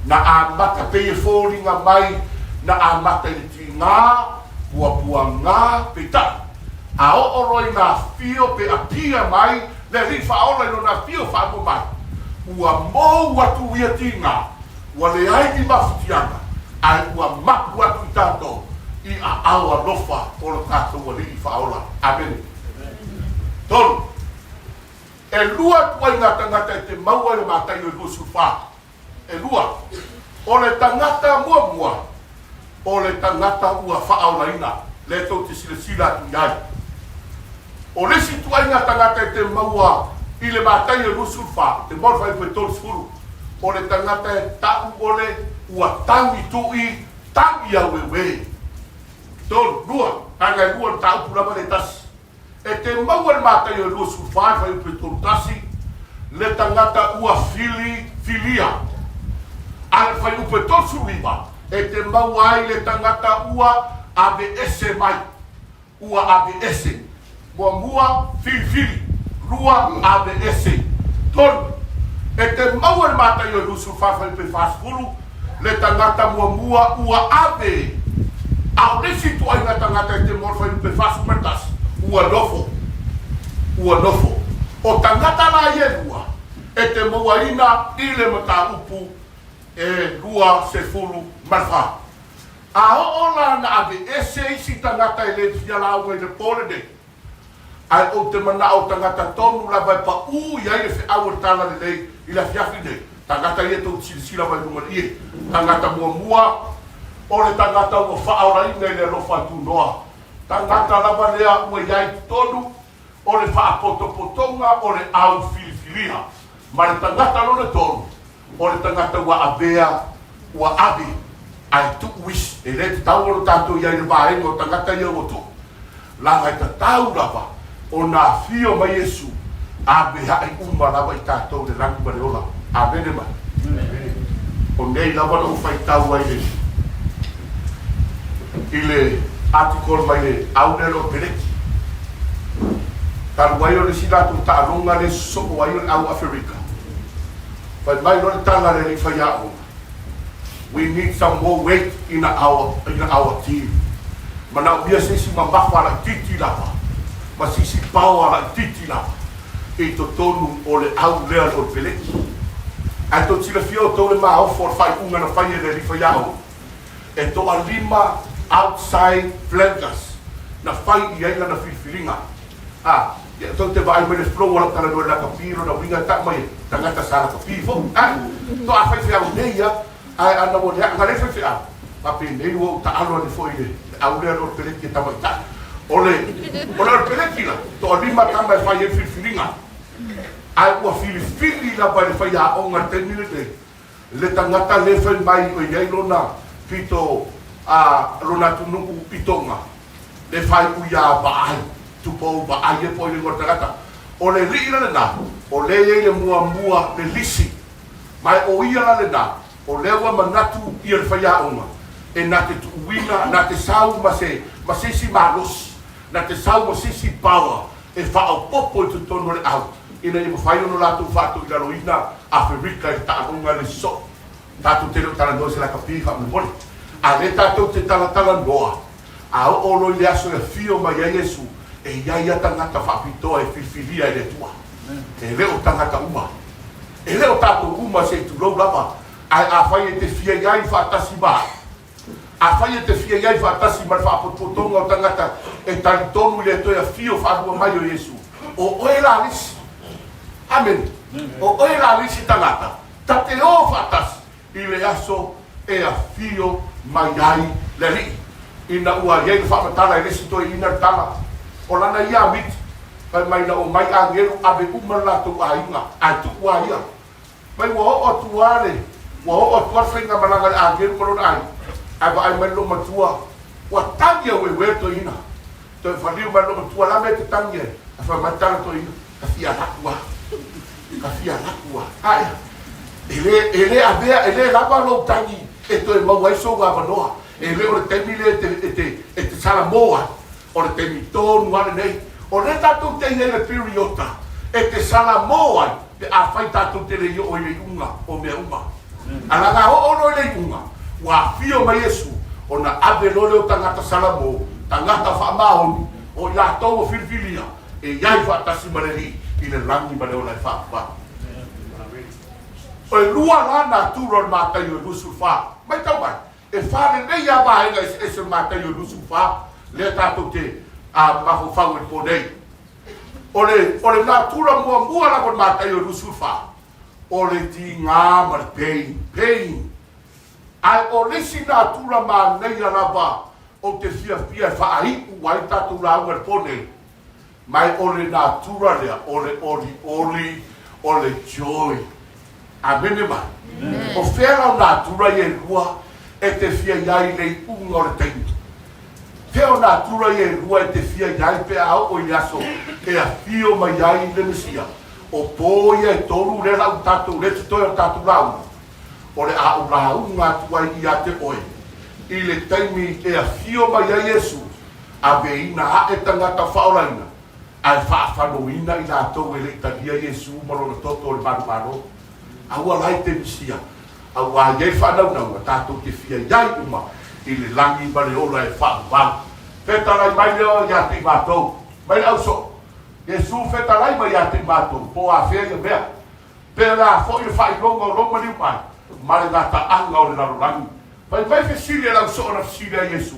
Na amata pei e foliga mai na amata i le tiga, puapuaga, peitai, a oo loa i na afio pe apia mai le Alii Faaola i lona afio faamua mai, ua mou atu ia tiga, ua leai ni mafutiaga, ae ua mapu atu i tatou i aao alofa o lo tatou Alii Faaola. Amene. Tolu. E lua ituaiga tagata e te maua i le Mataio e 24. E lua. O le tagata muamua, o le tagata ua faaolaina, lea tou te silasila atu i ai. O le isi ituaiga tagata e te maua i le Mataio e 24, te maua i le fuaiupu e 30, o le tagata e tau o le ua tagi tui, tagi aueuē. Tolu, lua. Vaega e lua, o le mataupu lava lea e tasi. E te maua i le Mataio e 24 fuaiupu e 31 le tagata ua fili filia. A le fuaiupu e 39 e te maua ai le tagata ua aveese mai. Ua aveese. Muamua, filifili. Lua, aveese. Tolu, e te maua i le Mataio e 24 fuaiupu e 40 le tagata muamua ua ave, a o le isi ituaiga tagata e te moa le fuaiupu e 41, ua nofo. Ua nofo. O tagata la ia e lua, e te mauaina i le mataupu e 24. A oo la na aveese isi tagata e le fia lauga i le po lenei, Ae ou te manao tagata tonu lava e paʻū i ai le feau o le Tala Lelei i le afiafi nei, tagata ia tou te silasila mai luga i le ie. Tagata muamua, o le tagata ua faaolaina i le alofa a Tunoa. Tagata lava lea ua i ai i totonu o le faapotopotoga o le au filifilia. Ma le tagata lona tolu, o le tagata ua avea, ua ave, ae tuu isi. E le tatau ona tatou i ai i le vaega o tagata ia ua tuu. Leaga e tatau lava ona afio mai Iesu, ave ae uma lava i tatou le lagi ma le ola. Amene mai. O nei lava na ou faitau ai le i le article mai le au lea o Peleki. Talu ai o le isi latou taaloga lea e sosoo ai o le au Aferika. Fai mai loa le tala a le alii faiaoga, We need some more weight in our, in our team. Manaomia se isi mamafa laitiiti lava ma se isi paoa laitiiti lava i totonu o le au lea o le peleki. Ae tou silafia outou le maofo o le faaiuga na fai e le alii faiaoga? E toalima outside flankers na fai i ai lana filifiliga. A, ia tou te vaai mai le flow o lau talanoa i le lakapi, lona uiga e tau mai e tagata sa lakapi foi. A, toa faifeau nei ia, ae ana ua leaga lea faifeau, faapenei ua ou taalo ane foi i le au lea o le peleki e tamaitai. O le, o le peleki la, toalima tama e fai ai filifiliga. Ae ua filifili lava e le faiaoga i le taimi lenei, Le tagata lea fai mai o i ai lona pito a lona atunuu i Tonga, le faaiu iā Vaai, Tupou Vaai e po o le igoa o le tagata. O le alii la lena, o lea e i ai le muamua le lisi. Ma e o ia la lena, o lea ua manatu ia le faiaoga, e na te tuuina, na te sau ma se, ma se isi malosi, na te sau ma se isi power e faaopoopo i totonu o le au ina ia mafai ona latou faatoilaloina Aferika i le taaloga le sosoo. Tatou te le o talanoa i se lakapi faamolemole. A lea tatou te talatalanoa, a oo loa i le aso e afio mai ai Iesu, e i ai a tagata faapitoa e filifilia e le Atua. E le o tagata uma. E le o tatou uma se i tulou lava, ae afai e te fia i ai faatasi ma au, Afai e te fia i ai faatasi ma le faapotopotoga o tagata e talitonu i le toe afio faalua mai o Iesu, o oe la le isi. Amene. O oe la le isi tagata ta te o faatasi i le aso e afio mai ai le Alii. Ina ua i ai le faamatala e le isi toeaina le tala, o lana ia amiti, fai mai na omai agelu ave uma le latou aiga, ae tuu a ia. Mai ua oo atu lava le, ua oo atu lava le faigamalaga a le agelu ma lona aiga, ae vaai mai le loomatua, ua tagi a ueuē le toeaina. Toe faliu mai le loomatua, la mea e te tagi ai? Ae fai mai le tala toeaina, ka fia alu atu lava, ka fia alu atu lava. Ae, e le, e le avea, e le lava lou tagi e toe maua ai sou avanoa. E le o le taimi lea e te, e te, e te salamo ai. O le taimi tonu lava lenei, o lea tatou te i ai i le piriota e te salamo ai pe afai tatou te le i oo i le iuga o mea uma. A laga oo loa i le iuga, ua afio mai Iesu, ona ave loa lea o tagata salamo, tagata faamaoni, o i latou ua filifilia e i ai faatasi ma le Alii i le lagi ma le ola e faavavau. E lua la natura o le Mataio e 24. Matau mai, E faalelei lava vaega eseese o le Mataio 24 lea tatou te mafaufau ai i le po nei. O le, o le natura muamua lava o le Mataio 24, o le tiga ma le pain, pain. Ae o le isi natura manaia lava ou te fiafia e faaiu ai tatou lauga i le po nei, ma e o le natura lea o le olioli, o le joy. Amene mai. O fea lau natura ia e lua e te fia i ai i le iuga o le taimi? Pea o natura ia e lua e te fia i ai pe a oo i le aso e afio mai ai le Mesia. O po ia e tolu lea la u tatou lea totoe o le tatou lauga, o le a ou lauga atu ai ia te oe i le taimi e afio mai ai Iesu, aveina ae tagata faaolaina, ae faafanoina i latou e le i talia Iesu ma lona toto o le manumalo. Aua la e te misia, auā i ai faanaunauga tatou te fia i ai uma i le lagi ma le ola e faavavau. Fetalai mai lea ia te i matou, mai le ausoo, Iesu fetalai mai ia te i matou, po o afea ia mea. Pe o le a foi le faailoga o lou maliu mai, ma le gataaga o le lalolagi. Fai mai fesili a le ausoo na fesili ai Iesu,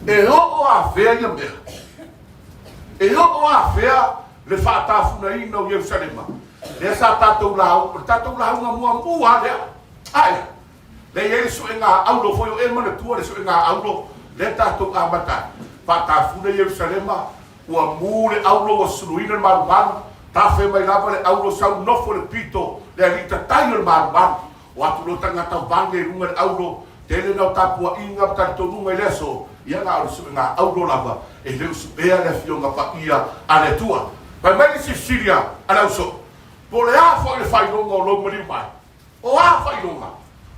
E oo afea ia mea? E oo afea le faatafunaina o Ierusalema, lea sa tatou lau, o le tatou lauga muamua lea. Ae, lea i ai le suega auro foi o e manatua le suega auro lea tatou amata ai. Faatafuna Ierusalema, ua mu le auro ua suluina le malumalu, tafe mai lava le auro sau nofo le pito le alii tatai o le malumalu. O atu loa tagata vale i luga le auro, tele na o tapuaiga ma talitonuga i le aso, ia na o le suega auro lava, e le o suea le Afioga Paia a le Atua. Fai mai le silisili a le ausoo, Po o le a foi le faailoga o lou maliu mai? O a faailoga?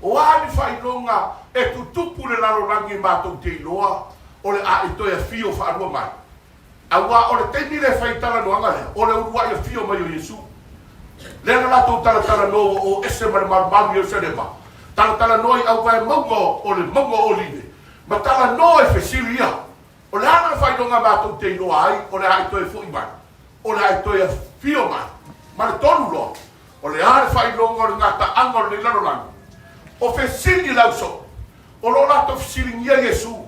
O a ni faailoga e tutupu i le lalolagi matou te iloa o le a e toe afio faalua mai? Aua o le taimi lea e fai ai talanoaga lea, o le uluai afio mai o Iesu. Lea na latou talatalanoa ua o ese ma le malumalu i Ierusalema, talatalanoa i auvae mauga o le mauga o Olive, ma talanoa i fesili ia, O le a le faailoga matou te iloa ai o le a e toe foi mai, o le a e toe afio mai? Ma le tolu loa, o le a le faailoga o le gataaga o lenei lalolagi? O fesili le ausoo, o lo o latou fesiligia Iesu,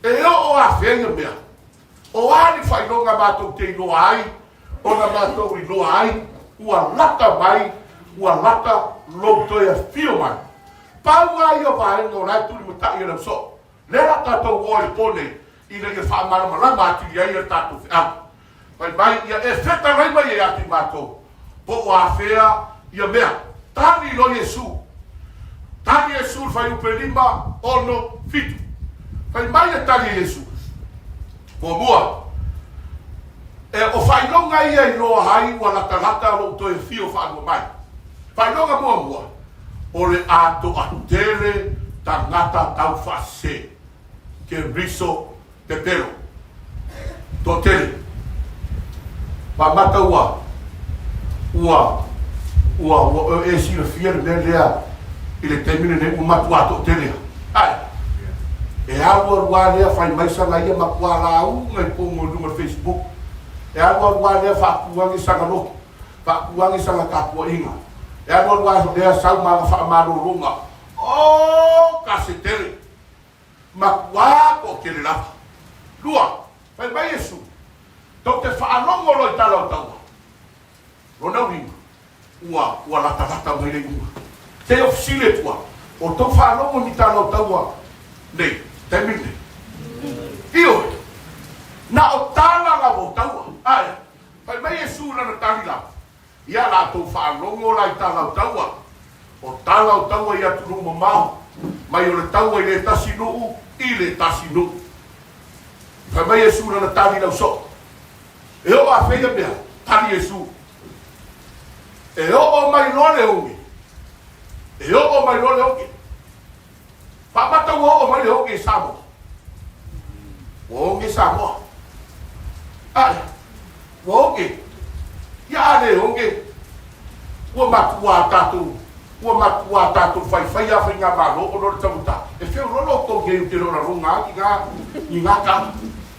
E oo afea ia mea? O a ni faailoga matou te iloa ai ona matou iloa ai ua lata mai, ua lata lou toe afio mai? Pau lava ia o vaega o la e tulimatai e le ausoo. Lea la tatou o ai i le po nei ina ia faamalamalama atili ai le tatou feau. Fai mai ia e fetalai mai ai ia te matou po o afea ia mea. Tali loa Iesu. Tali Iesu i le fuaiupu e 5, 6, 7. Fai mai le tali a Iesu. Muamua, e o faailoga ia iloa ai ua latalata lou toe afio faalua mai. Faailoga muamua, o le a toatele tagata taufaasese, Keriso pepelo. Toatele. Faamata ua, ua, ua, ua e silafia le mea lea i le taimi lenei ua matuā toatele a. Ae, e alu alu lava lea fai mai sana ia matuā lauga i totonu o luga o le Facebook. E alu alu lava lea faatu ane sana lotu. Faatu ane sana tapuaiga. E alu alu lava lea sau ma ana faamalologa. Oh, ka se tele! Matuā toatele lava. Lua, fai mai Iesu, Tou te faalogo loa i tala o taua. Lona uiga, ua, ua latalata mai le iuga. Se i ou fesili atu lava, o tou faalogo ni tala o taua nei, taimi lenei? Ioe, na o tala lava o taua. Ae, fai mai Iesu i lana tali lava, Ia latou faalogo la i tala o taua, o tala o taua i atunuu mamao, mai o le taua i le tasi nuu i le tasi nuu. Fai mai Iesu lana tali lau soo, E oo afea ia mea? Tali Iesu, E oo mai loa le oge, e oo mai loa le oge. Faamata ua oo mai le oge i Samoa. Ua oge Samoa. Ae, ua oge. Ia a le oge, ua matuā tatou, ua matuā tatou faifai a faigamalo ona o le taugata. E feoloolo outou nei ou te le o laloga a ni ngā, ni ngā tala.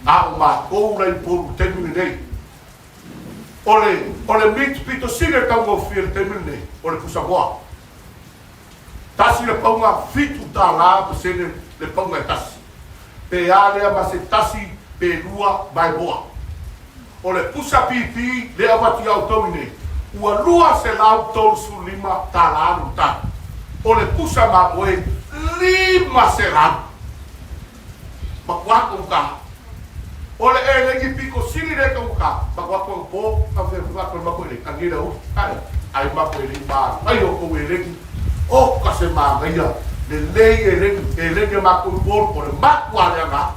A o matou la i Upolu i le taimi lenei. O le, o le meat pito sili le taugofie i le taimi lenei, o le pusamoa. Tasi le pauga, $7 ma sene le pauga e tasi. Pe a lea ma se tasi pe lua vaemoa. O le pusa pipi le avatu ia outou i nei, ua $235 le utagi. O le pusa mamoe, 500. Matua taugata. O le elegi pito sili lea taugata, matua taugpo ka fealuatu le matou elegi, agi le auli, ae ai matou elegi manaia outou elegi, oka se manaia lelei elegi, elegi a matou i Upolu, o le matua leaga.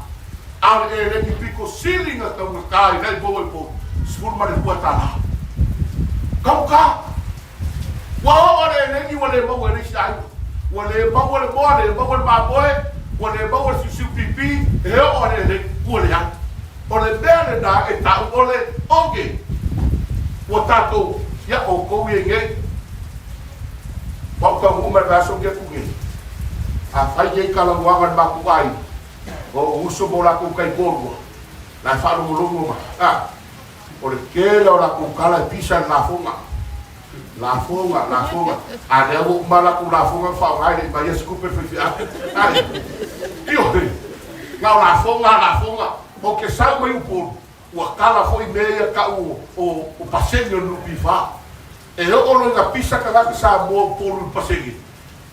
A o le eleni pito sili na taugata i lai maua i Upolu, $12. Taugata! Ua oo le eleni ua le maua e le isi aiga. Ua le maua le moa, le maua le mamoe, ua le maua le siusiu pipi, e oo le eleni, ua leai. O le mea lena e ta'u o le oge. Ua tatou, ia outou ia nei, ua ou taunuu mai le vaiaso nei atu nei, afai nei talanoaga a le matou aiga, o ou uso ma o latou taitoalua, la e faalogologo mai, a, o le tele o latou tala e pisa i le lafoga. Lafoga, lafoga. A lea ua uma latou lafoga ma faaaoga e le i vaia se tupe le faifeau. Ai, ioe, na o lafoga, lafoga. Ou te sau mai Upolu, ua tala foi mea ia ta'u o pasene o le NPF. E oo loa ina pisa tagata Samoa Upolu i le pasene,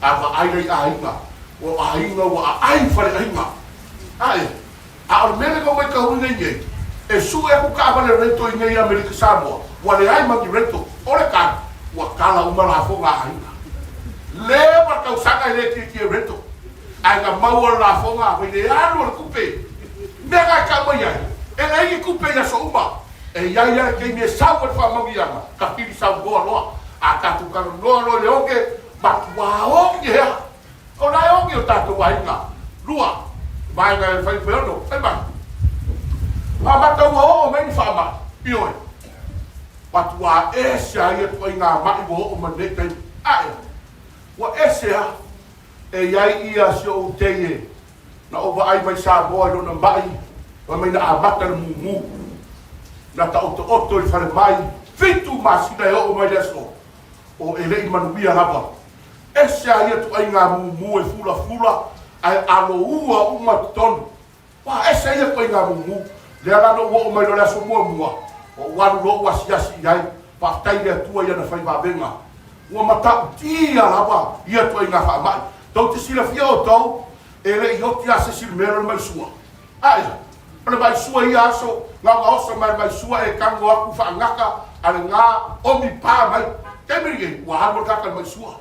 a vaai la i aiga, o aiga ua aai i faleaiga. Ae, a o le mea lea na omai tauli nei nei, e sue aku taavale rento i nei Amerika Samoa, ua leai ma ni rento, o le tali, ua tala uma lafoga a aiga. Leva le tausaga e le tietie rento, ae na maua le lafoga mai le alu a le tupe. Mea na e tau mai ai, e leai ni tupe i aso uma. E i ai lava le taimi e sau ai le faamanuiaga, ka pili saunoa loa. A tatou talanoa loa i le oge, matua oge lava. O la e oge o tatou aiga. Lua, vaega e fai 6, fai mai. Amata ua oo mai ni faamai, ioe, matua ese a ia ituaiga ma'i ua oo mai lenei taimi. Ae, ua ese lava. E i ai ia si ou tei e na ou vaai mai Samoa i lona ma'i, fai mai na amata le mumu, na taotooto i le falemai, 7 masina e oo mai le aso, o e le i manuia lava. Ese a ia tuaiga mumu e fulafula ae aloua uma i totonu. Ua ese a ia tuaiga mumu. Lea la na ou oo mai loa i le aso muamua, ou alu loa ou asiasi i ai, faafetai i le Atua i ana faivavega. Ua matautia lava ia tuaiga faamai. Tou te silafia outou, e le i oti lava se isi i le mea lea o le maisua. Ae, o le maisua i ia aso, gaogaosa mai le maisua e tago aku faagata a le ga omi pa mai. Taimi lenei, ua alu le tagata i le maisua.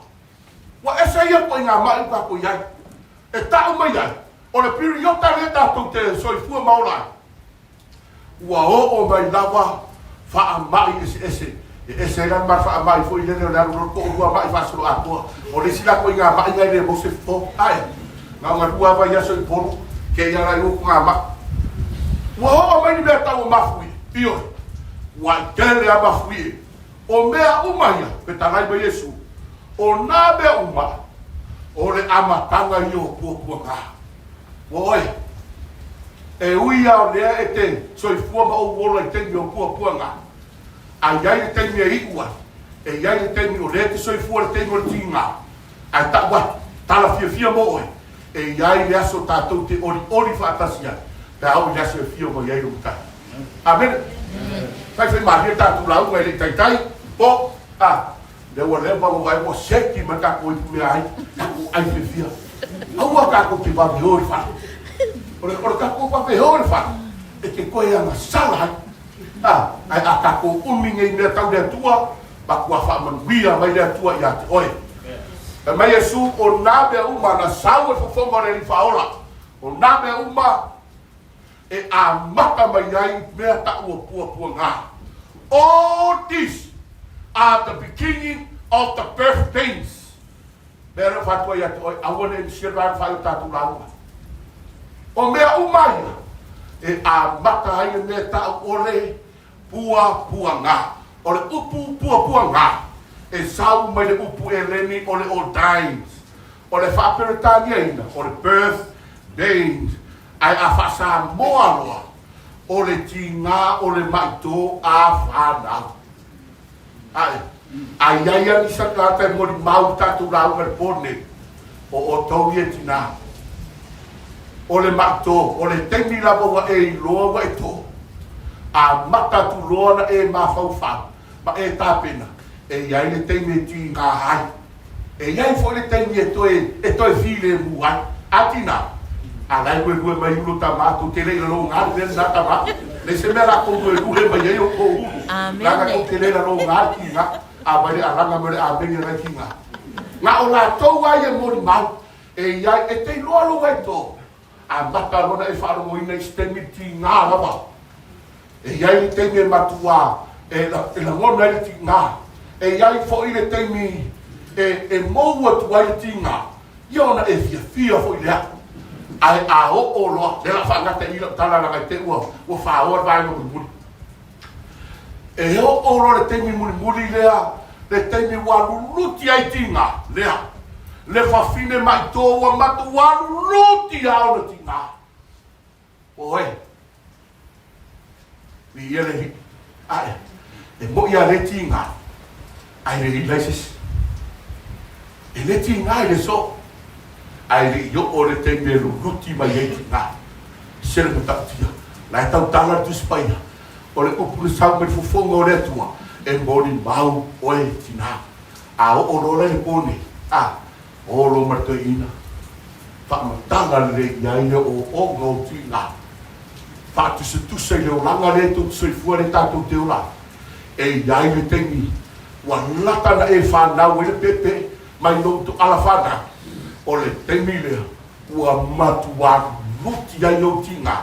Ua ese ia ituaiga ma'i ua tatou i ai. E ta'u mai ai, o le piriota lea tatou te soifua ma ola ai, ua oo mai lava faamai eseese. E ese ai la le ma faamai foi lele o le alu loa le to'olua ma'i faasoloatoa. O le isi la ituaiga ma'i na e le maua se fofo. Ae, na ona lua lava vaiaso i Upolu, kēia la i o ituaiga ma'i. Ua oo mai ni mea tau o mafuie, ioe, ua tele lava mafuie. O mea uma ia, fetalai ma Iesu, o nā mea uma, o le amataga ia o puapuaga. Ua oe, e ui lava o lea e te soifua ma ou ola i taimi o puapuaga, a i ai le taimi e iu ai, e i ai le taimi o lea e te soifua i le taimi o le tiga, ae ta'u atu, tala fiafia mo oe, e i ai le aso tatou te olioli faatasi ai, pe a oo i le aso e afio mai ai lou Matai. Amene. Faifai malie tatou lauga e le i taitai, po, a, lea ua leva ona vaai ua seki mai tatou ipu meaai, tatou ai fiafia. Aua tatou te vave o i le fale. O le, o le tatou vave o i le fale, e te toe agasala ai. A, ae a tatou umi nei mea tau le Atua, matua faamanuia mai le Atua ia te oe. Fai mai Iesu, o nā mea uma na sau e fofoga o le Alii Faaola, o nā mea uma e amata mai ai mea taua puapuaga. All these are the beginning of the birth pains. Mea lea ua faatua ia te oe, aua ne i misia le vaega fai o tatou lauga. O mea uma ia, e amata ai le mea tau o le puapuaga. O le upu puapuaga, e sau mai le upu Eleni o le ordains. O le faa-Peretaniaina, o le birth pains. Ae a faa-Samoa loa, o le tiga o le maʻi tō a whānau. Ae, a i ai ani sa tagata e molimau i tatou lauga i le pō lenei, o outou ia tinā. O le maʻi tō, o le taimi lava ua e iloa ua e tō, amata atu loa ona e mafaufau ma e tapena, e i ai le taimi e tiga ai. E i ai foi le taimi e toe, e toe filemu ai. A tina, a la e luelue mai ulo tama, tou te le i laloga le mea lena tama. Leai se mea la tou luelue mai ai o kou ulu. Leaga tou te le laloga le tiga, a vai le alaga mai o le amene la e tiga. Na o latou lava ia e molimau, e i ai, e te iloa lou aitoo. Amata loa ona e faalogoina i se taimi le tiga lava. E i ai le taimi e matuā e lagona ai le tiga. E i ai foi le taimi e mou atu ai le tiga, ia ona e fiafia foi lea. Ae a oo loa, lea o le a faagata i i lau tala leaga i te i ua faoa le vaega mulimuli. E oo loa le taimi mulimuli lea, le taimi ua luluti ai tiga, lea, le fafine maitō ua matuā luluti lava ona tiga. Oi, viia le Alii. Ae, e moʻi a le tiga, ae le i lai se isi. E le tiga i le soo, ae le i oo le taimi e luluti mai ai tiga. Se le matautia, la e tautala le Tusi Paia, o le upu na sau mai le fofoga o le Atua, e molimau oe tinā. A oo loa la i le pō nei, a, o loa ma le toeaina, faamatala lelei i ai le ooooga o tinā, faatusatusa i le olaga lea tou te soifua lea tatou te ola ai. E i ai le taimi ua lata na e fanau ai le pepe mai lou toala fanau, o le taimi lea ua matuā luti ai ou tiga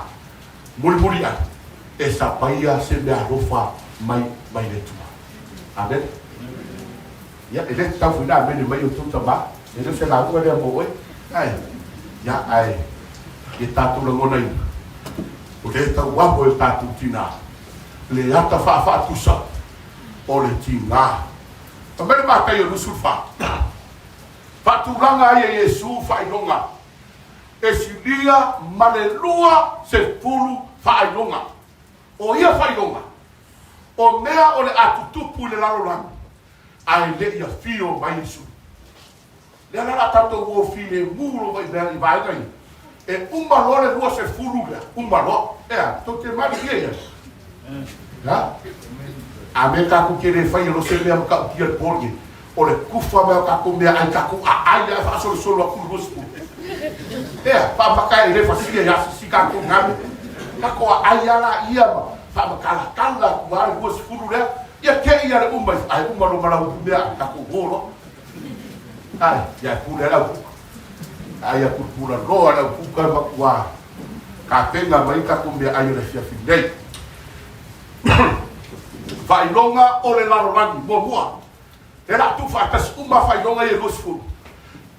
mulimuli ai e sapaia se meaalofa mai mai le Atua. Amene. Ia, e le tatau foi na amene mai outou tama, e le o se lauga lea mo oe. Ae, ia, ae, ia tatou lagonaina, o lea e tauamo e o tatou tinā, le ata faafaatusa o le tiga. Fai mai le Mataio 24, Faatulaga ai e Iesu faailoga e silia ma le 20 faailoga. O ia faailoga, o mea o le a tutupu i le lalolagi, ae le i afio mai Iesu. Lea la o le a tatou o filemu lava i mea i vaega ia. E uma loa le 20 lea, uma loa. Ea, tou te malilie ia? Ha? A me tatou te le faia loa se mea matautia i le po lenei, o le tufa mai o tatou meaai tatou aai lea ae faasolosolo atu le 20. Ea, faamata e le fasia ia sisi tatou galo. Tatou aai lava laia ma faamatalatala atu lava le 20 lea, ia te i lava le uma ae uma loa ma lau meaai tatou o loa. Ai, ia pule lau puka. Ai, ia pulapula loa lau puka e matua tapena mai tatou meaai o le afiafi nei. Faailoga o le lalolagi, muamua, e la tuufaatasi uma faailoga ia e 20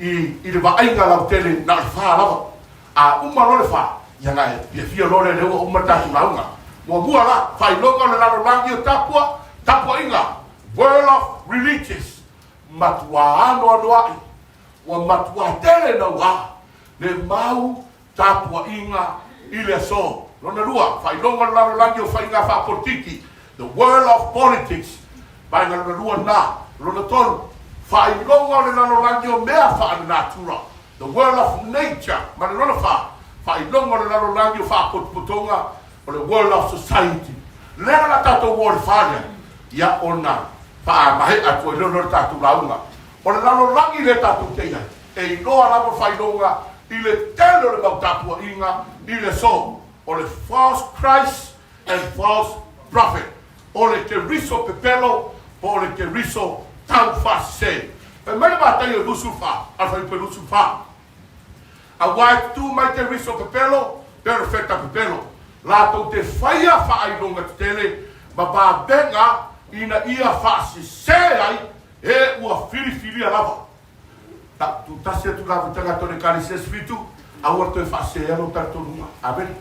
i, i le vaaiga lautele na o le fa lava. A uma loa le fa, ia na e fiafia loa lea, lea ua uma le tatou lauga. Muamua la, faailoga o le lalolagi o tapua, tapuaiga, world of religious, Matuā anoanoaʻi, ua matuā tele nauā le mau tapuaʻiga i le aso. Lona lua, faailoga o le lalolagi o faiga faapolitiki, the world of politics, vaega lona lua lena. Lona tolu, faailoga o le lalolagi o mea faalenatura, the world of nature, ma le lona fa, faailoga o le lalolagi o faapotopotoga, o le world of society. Lea la tatou o i le fa lea, ia ona faamaea atu ai loa lea o le tatou lauga. O le lalolagi lea tatou te i ai, e iloa lava faailoga i le tele o le mau tapuaiga i le aso, o le false Christ and false prophet, o le Keriso pepelo po o le Keriso taufaasese. Fai mai le Mataio 24, Alfa 24. Aua e tutū mai Keriso pepelo, perofeta pepelo, latou te faia faailoga tetele ma vavega ina ia faasese ai e ua filifilia lava. Ta, tutasi atu lava i tagata o le Ekalesia Sifitu, aua le toe faasese lou talitonuga. Amene.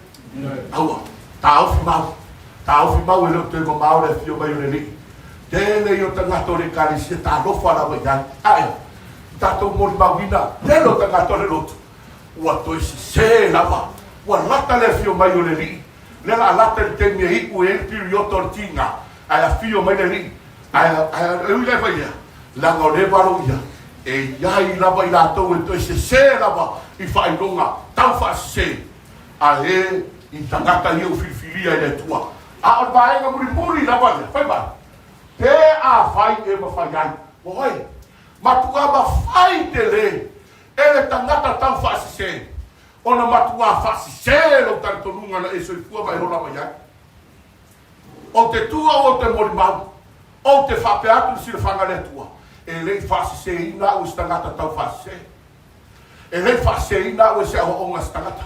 Aua. Taofi mau. Taofi mau e le o toe mamao le afio mai o le Alii. Tele ia o tagata o le Ekalesia talofa lava i ai. Ae, tatou molimauina tele o tagata o le lotu ua toe sese lava, ua lata le afio mai o le Alii, lea la a lata i le taimi e iu ai le piriota o le tiga, ae afio mai le Alii, ae, ae ui lea fai lea, leaga o lea e valo ia, e i ai lava i latou e toe sese lava i faailoga tau faasese, a e i tagata ia ua filifilia e le Atua. A o le vaega mulimuli lava lea, fai mai, pe afai e mafai ai, ua oi, Matuā mafai tele e le tagata tau faasese ona matuā faasese lou talitonuga na e soifua ma e ola mai ai. Ou te tu au ou te molimau, ou te faapea atu i le silafaga a le Atua, e le i faaseseina au e se tagata tau faasese. E le i faaseseina au e se aoaoga a se tagata.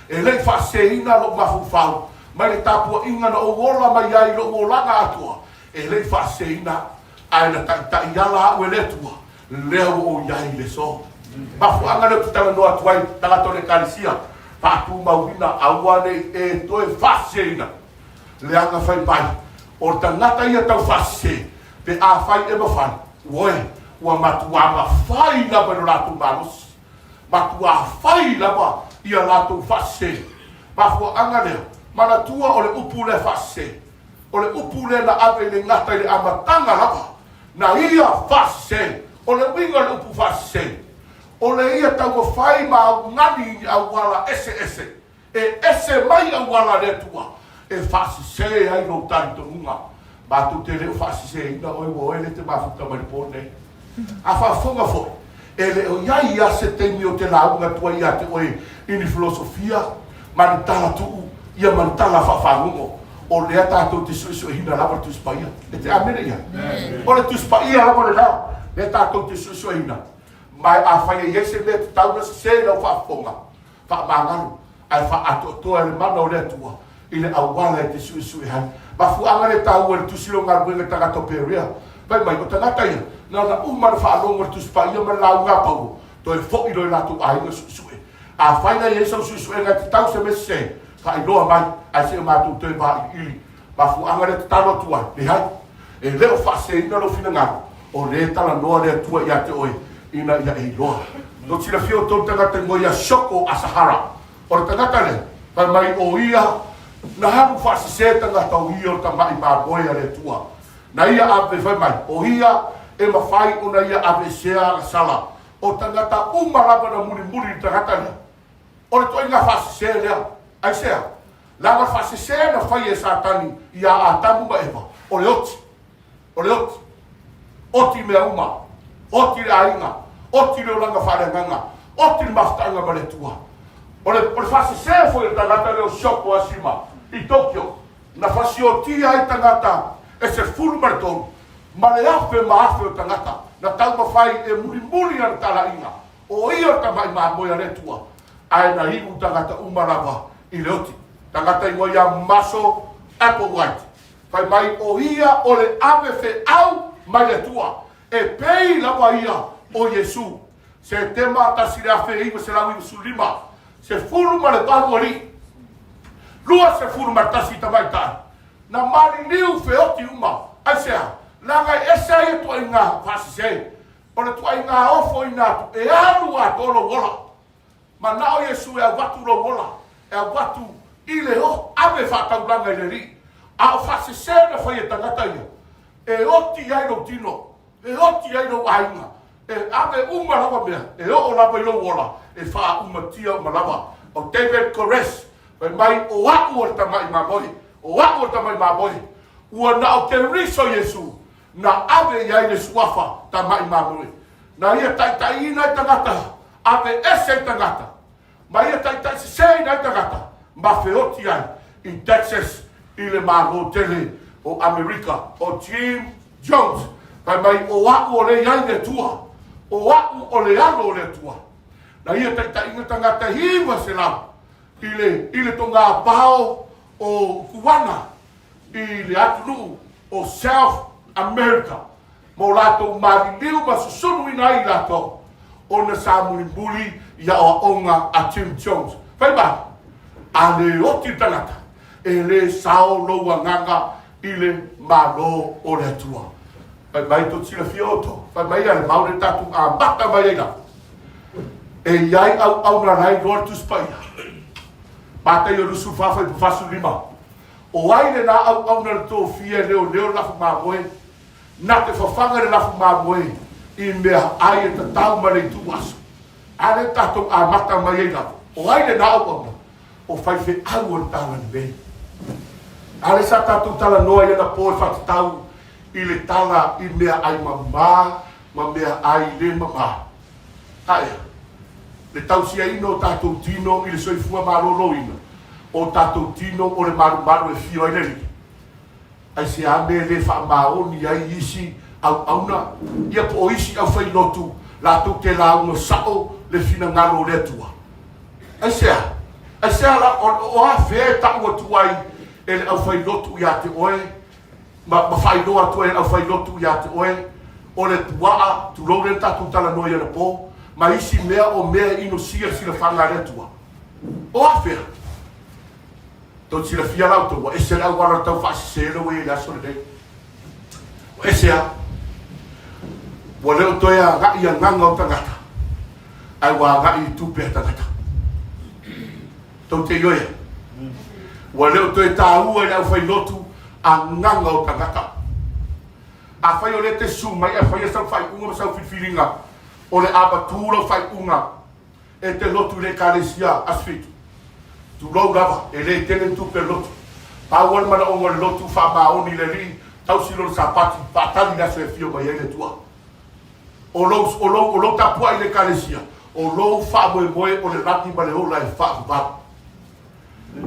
E le i faaseseina lou mafaufau mai le tapuaiga na ou ola mai ai i lou olaga atoa, e le i faaseseina au, ae na taitai ala au e le Atua, lea ua ou i ai i le aso. Mafuaaga lea ou te talanoa atu ai, tagata o le Ekalesia, faatumauina, aua ne i e toe faaseseina leaga fai mai, o le tagata ia tau faasese, pe afai e mafai, oe, ua matuā mafai lava i lo latou malosi. Matuā fai lava ia latou faasese. Mafuaaga lea, manatua o le upu lea faasese, o le upu lea na ave i le gata i le amataga lava, na ia faasese. O le uiga o le upu faasese, o le ia taumafai ma augani i ni auala eseese, e ese mai auala a le Atua e faasese ai lou talitonuga. Matou te le o faaseseina oe ua oe le te mafuta mai le po nei. A faafofoga foi, e le o i ai a se taimi o te lauga atu ai ia te oe i ni filosofia ma ni tala tuu ia ma ni tala faafagogo. O lea tatou te suesueina lava le Tusi Paia. E te amene ia? O le Tusi Paia lava lena, lea tatou te suesueina. Ma afai e i ai se mea tatau ona sese i lau faafofoga, faamagalo ae faaatoatoa e le mana o le Atua i le auala e te suesue ai. Mafuaaga le taua i le tusi o galuega tagata o Perea. Fai mai, o tagata ia, na ona uma ona faalogo i le Tusi Paia ma le lauga a Paulo, toe foi loa i latou aiga suesue. Afai la e i ai sau suesuega e tatau se mea sese, faailoa mai, ae se i o matou toe vailiili. Mafuaaga lea tatalo atu ai, leai, e le o faaseseina lou finagalo, o lea e talanoa le Atua ia te oe ina ia e iloa. Tou te silafia outou le tagata i moe ia Shoko Asahara. O le tagata lea, fai mai o ia na alu faasese tagata o ia o le tama'i mamoe a le Atua. Na ia ave, fai mai, o ia e mafai ona ia aveesea agasala o tagata uma lava na mulimuli i le tagata lea. O le toaiga faasese lea. Aisea? Leaga o le faasese na fai e Satani iā Atamu ma Eva, o le oti. O le oti. Oti mea uma. Oti le aiga. Oti le olaga faaleagaga. Oti le mafutaga ma le Atua. O le, o le faasese foi o le tagata lea o Shoko Ashima i Tokyo, na fasiotia ai tagata e 13 ma le afe ma afe o tagata na taumafai e mulimuli ana talaiga. O ia o le tama'i mamoe a le Atua, ae na iu tagata uma lava i le oti. Tagata igoa ia Maso Applewhite. Fai mai o ia o le ave feau mai le Atua, e pei lava ia o Iesu. Setema 1995, 18 alii, 21 tamaitai, na maliliu feoti uma. Aisea? Leaga e ese ai ia tuaiga faasese. O le tuaiga ofoina atu e alu atoa lou ola. Manao Iesu e avatu lou ola, e avatu i le o, ave faataulaga i le Alii. A o faasese na fai e tagata ia, e oti ai lou tino, e oti ai lou aiga, e ave uma lava mea, e oo lava i lou ola, e faaumatia uma lava. O David Koresh, fai mai, o a'u o le tama'i mamoe, o a'u o le tama'i mamoe, ua na o Keriso Iesu na ave i ai le suafa tama'i mamoe, na ia taitaiina ai tagata, ave ese ai tagata, ma ia taitai seseina ai tagata, ma feoti ai i Texas i le Malo tele o Amerika. O Jim Jones, fai mai, o a'u o le i ai le Atua, o a'u o le Alo o le Atua. Na ia taitaiina tagata 900 i le, i le togapao o Kuana i le atunuu o South America ma o latou maliliu ma susunuina ai i latou ona sa mulimuli i aoaoga a Jim Jones. Fai mai, a le oti le tagata, e le sao lou agaga i le Malo o le Atua. Fai mai, tou te silafia outou, fai mai a le mau le tatou amata mai ai lava. E i ai auauna la e iloa le Tusi Paia. Mataio 24 fuaiupu 45. O ai lenā auauna le tofia e leoleo le lafu mamoe, na te fafaga le lafu mamoe i mea ai e tatau ma le itu aso. A lea tatou amata mai ai lava, o ai lenā auauna? O faifeau o le tala lelei. A lea sa tatou talanoa i anapo e faatatau i le tala i mea ai mamā ma mea ai le mamā. Ae, le tausiaina o tatou tino i le soifua maloloina, o tatou tino o le malumalu e fio ai le Alii. Aisea mea e le faamaoni ai isi auauna, ia po o isi aufailotu latou te lauga sao le finagalo o le Atua? Aisea? Aisea la, o, o afea e ta'u atu ai e le aufailotu iā te oe, ma, ma faailoa atu ai e le aufailotu iā te oe, o le pua'a, tulou lea na tatou talanoa i anapō, ma isi mea o mea e inosia le silafaga a le Atua? O afea? Tou te silafia la outou, ua ese le auala o le taufaasese lea ua i ai i le aso lenei. Ua ese lava. Ua le o toe agai i agaga o tagata, ae ua agai i tupe a tagata. Tou te ioe? Ua le o toe taua i le aufailotu agaga o tagata. Afai o lea e te susu mai ae faia sau faaiuga ma sau filifiliga, o le a matu lau faaiuga e te lotu i le Ekalesia Aso Fitu. Tulou lava, e le tele ni tupe a le lotu. Pau lava le manaoga o le lotu, faamaoni i le Alii, tausi lona Sapati, faatali le aso e afio mai ai le Atua. O lou, o lou, o lou tapuai i le Ekalesia, o lou faamoemoe o le lagi ma le ola e faavavau.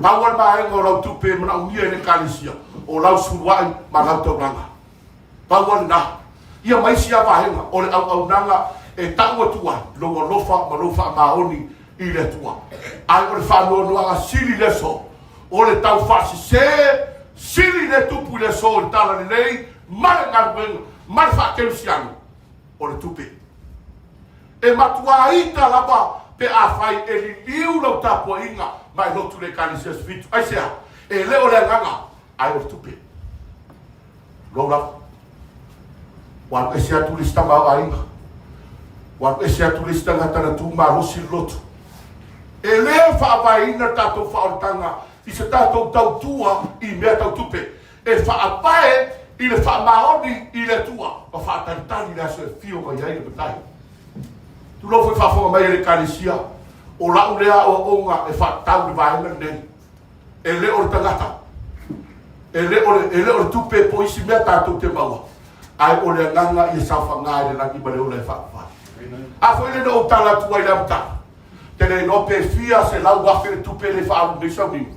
Pau lava le vaega o lau tupe e manaomia e le Ekalesia, o lau suluai ma lau taulaga. Pau lava lena. Ia ma isi lava vaega o le auaunaga e tau atu ai lou alofa ma lou faamaoni i le Atua. Ae o le faanoanoaga sili i le aso, o le taufaasese sili lea e tupu i le aso i le Talalelei ma le galuega ma le faakerisiano, o le tupe. E matuā ita lava pe afai e liliu lau tapuaiga ma e lotu i le Ekalesia Aso Fitu. Aisea? E le o le agaga, ae o le tupe. Lou lava. Ua alu ese atu le isi tamaoaiga. Ua alu ese atu le isi tagata na tu malosi le lotu. E le faavaeina le tatou faaolataga i se tatou tautua i mea tau tupe. E faavae i le faamaoni i le Atua ma faatalitali le aso e afio mai ai le Matai. Tulou foi faafofoga mai e le Ekalesia, o lau lea aoaoga e faatatau i le vaega lenei. E le o le tagata, e le o le, e le o le tupe po o isi mea tatou te maua, ae o le agaga ia saofaga i le lagi ma le ola e faavavau. A foi lea na ou tala atu ai i le amataga, te le iloa pe fia 100,000 le tupe lea e faaalu nei sauniga.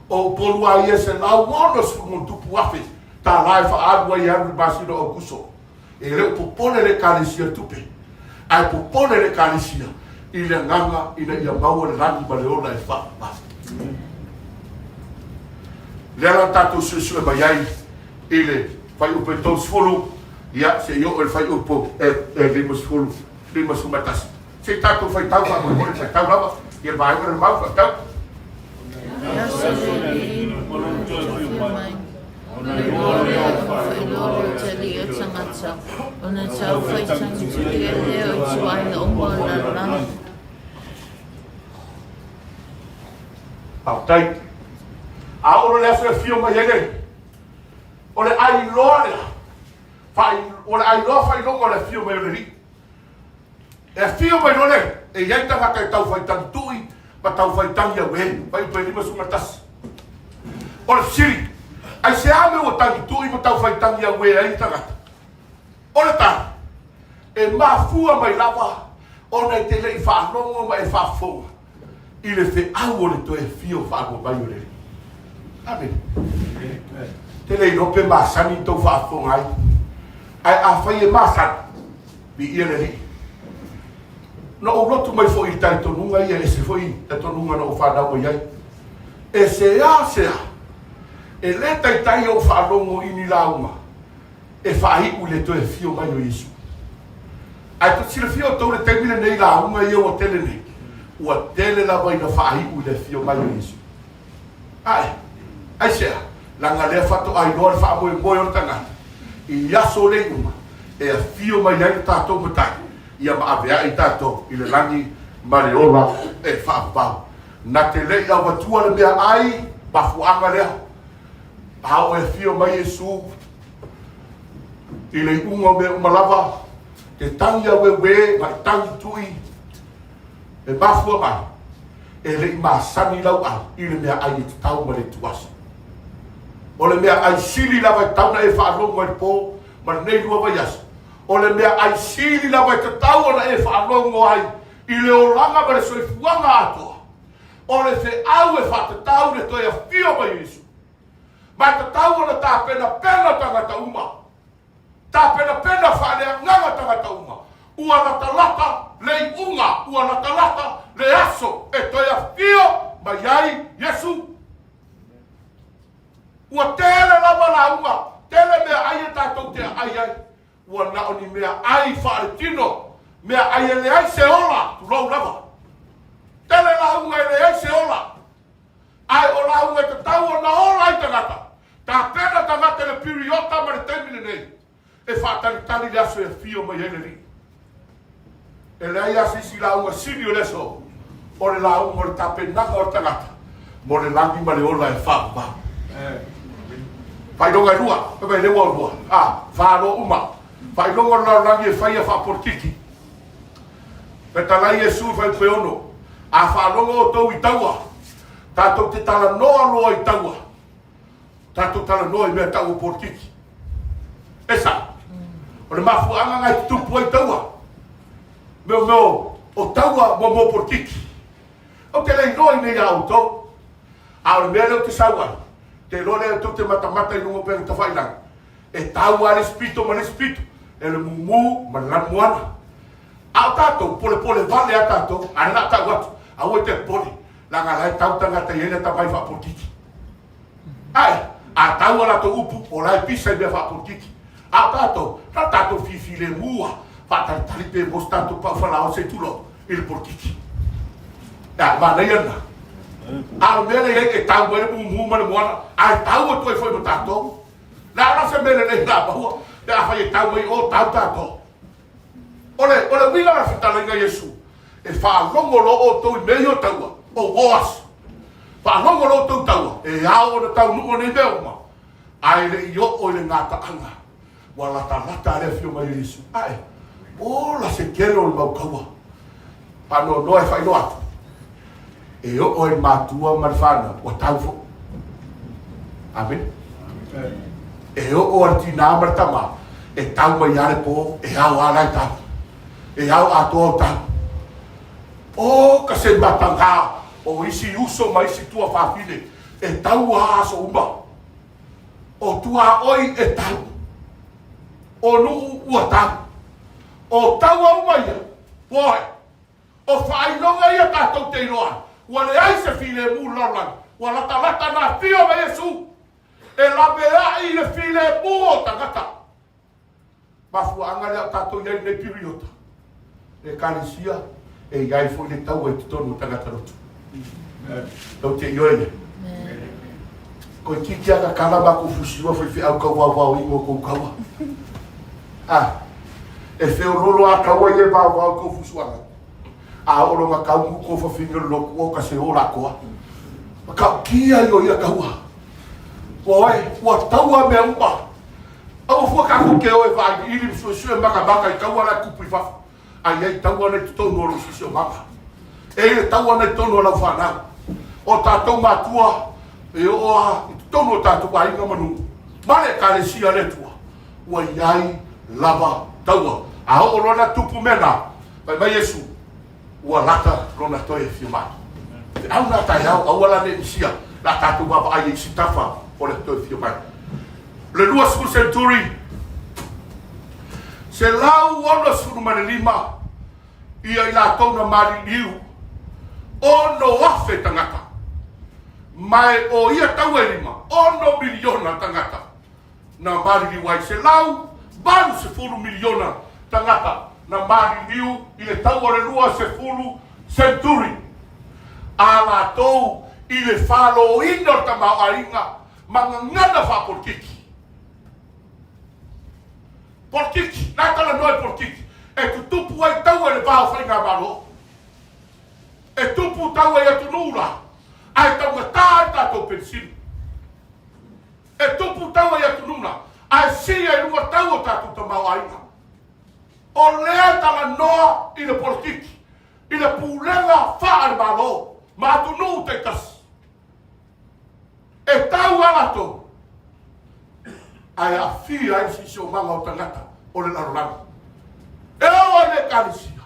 O Upolu lava ia e 160+ tala e faaalu ai e alu i le masina o Aokuso. E le o popole le Ekalesia i le tupe, ae popole le Ekalesia i le agaga ina ia maua le lagi ma le ola e faavavau. Lea la tatou suesue mai ai i le fuaiupu e 30, ia se i oo i le fuaiupu e 50, 51. Se i tatou faitau faamolemole, faitau lava ia le vaega le mau faitau. Ona iloa lea o faailoa o te alii o tangata, ona tau whai tangituri e lea o ituaiga uma o le lalolagi. Faafetai. A oo loa le aso e afio mai ai le, o le ailoa lea, fai, o le ailoa faailoga o le afio mai o le Alii. E afio mai loa le, e i ai tagata e tau faitagi tui ma tau faitagi auē, fuaiupu e 51. O le fesili, aisea mea ua tagi tui ma tau faitagi auē ai le tagata? O le tali, e mafua mai lava ona e te le i faalogo ma e faafofoga i le feau o le toe afio faalua mai o le Alii. Amene. Te le iloa pe masani na tou faafofoga ai, ae afai e masani, Viia le Alii. Na ou lotu mai foi i le talitonuga ia, e ese foi talitonuga na ou fanau mai ai. E seasea, e le taitai ou faalogo i ni lauga e faaiu i le toe afio mai o Iesu. Ae tou te silafia outou le taimi lenei i lauga ia ua tele nei, ua tele lava ina faaiu i le afio mai o Iesu. Ae, aisea? Leaga lea faatoa iloa le faamoemoe o le tagata i aso le iuga e afio mai ai lo tatou Matai ia ma aveae i tatou i le lagi ma le ola e faavavau. Na te le i aumatua le meaai mafuaaga lea, a oo e afio mai Iesu i le iuga o mea uma lava, te tagi aueuē ma e tagi tui e mafua mai, e le i masani lau ai i le meaai e tatau ma le ituaso. O le meaai sili lava e tatau ona e faalogo ai i le po ma lenei lua vaiaso, o le meaai sili lava e tatau ona e faalogo ai i le olaga ma le soifuaga atoa, o le feau e faatatau le toe afio mai o Iesu. Ma e tatau ona tapenapena tagata uma. Tapenapena faaleagaga tagata uma, ua latalata le iuga, ua latalata le aso e toe afio. mai ai Iesu. Ua tele lava lauga, tele meaai e tatou te aai ai, ua na o ni meaai faaletino, meaai e leai se ola, tulou lava. Tele lauga e leai se ola, ae o lauga e tatau ona ola ai tagata. Tapena tagata i le piriota ma le taimi lenei e faatalitali le aso e afio mai ai le Alii. E leai lava se isi lauga sili o le aso, o le lauga o le tapenaga o le tagata mo le lagi ma le ola e faavavau. Faailoga e lua, fai mai lea ua lua, a, fa loa uma. Faailoga o le lalolagi e faia faapolitiki. Fetalai Iesu i fuaiupu e ono, A faalogo outou i taua, tatou te talanoa loa i taua. Tatou talanoa i mea tau o politiki. E sao? O le mafuaaga na e tutupu ai taua. Mea mea o taua mo mo politiki. Ou te le iloa i nei a outou. A o le mea lea ou te sau ai, te iloa lea tou te matamata i luga o upega tafailagi, e tau lava le isi pito ma le isi pito, e le mumu ma le lanumoana. A o tatou, polepole vale a tatou, a o lea o le a tau atu, aua e te popole, leaga la e tau tagata e i ai le atamai faapolitiki. Ae, a tau a latou upu, o la e pisa i mea faapolitiki. A o tatou, na o tatou fifilemu lava, faatalitali pe maua se tatou pau falaoa se i tulou i le polokiki. A, manaia lena. A o le mea lea e i ai, e tau mai le mumu ma le moana, ae tau atu ai foi ma tatou. Le a la se mea lelei o le a maua pe afai e tau mai o, tau tatou. O le, o le uiga o le fetalaiga Iesu, e faalogo loa outou i mea ia o taua, o wars. Faalogo loa outou i taua, e ao ona taunuu nei mea uma, ae le i oo i le gataaga, ua latalata a le afio mai o Iesu. Ae, ola se tele o le mau taua. Faanoanoa e faailoa atu, e oo ai i le matua ma le fanau, ua tau foi. Amene. E oo a le tinā ma le tamā, e tau mai lava le pō, e ao lava la e tau. E ao atoa o tau. O ka se matagā o isi uso ma isi tuafafine, e tau lava aso uma. O tuaoi e tau. O nuu ua tau. O taua uma ia, boy, O faailoga ia tatou te iloa ai, ua leai se filemu i le lalolagi, ua latalata na afio mai Iesu e laveai i le filemu o tagata. Mafuaaga lea o tatou i ai i lenei piriota, le Ekalesia e i ai foi le taua i totonu o tagata lotu. Tou te ioe ia? Koe titi a kakala makou fusiua faifeau kau vaovao i mo kou kaua. Ah, e feololo a kaua ia e vaovao i kou fusuaga. A oo loa na kau mu kou fafine o le lotu o ka se o lakoa. Ma kau kia i o ia kaua. Ua oe, ua taua mea uma. Aua fua kakou ke o e vailiili ma suesue makamaka i kaua la e kupu i fafo. A i ai taua na i totonu o lou siosiomaga. E i ai le taua na i totonu o lau fanau. O tatou matua e oo a i totonu o tatou aiga ma nuu, ma le Ekalesia a le Atua, ua i ai lava taua. A oo loa na tupu mea na, fai mai Iesu, ua lata lona toe afio mai. Feau na taeao, aua la ne i misia, le a tatou vaavaai ai i si tafa o le toe afio mai. Le 20 century, 165 ia i latou na maliliu, 6,000 tagata. Ma e o ia taua e lima, ono miliona tagata na maliliu ai, 180 miliona tagata na maliliu i le tau o le 20 century. A latou i le faloina o le tamaoaiga ma gagana faapolitiki. Polokiki, la e talanoa i polokiki, e tutupu ai taua i le va o faigamalo. E tupu taua i atunuu la, ae taugata ai tatou penisini. E tupu taua i atunuu la, ae sii ai luga tau o tatou tamaoaiga. O lea e talanoa i le polokiki, i le pulega faale-Malo ma atunuu taitasi. E tau a latou, ae aafia ai le siosiomaga o tagata o le lalolagi. E oo ai le Ekalesia.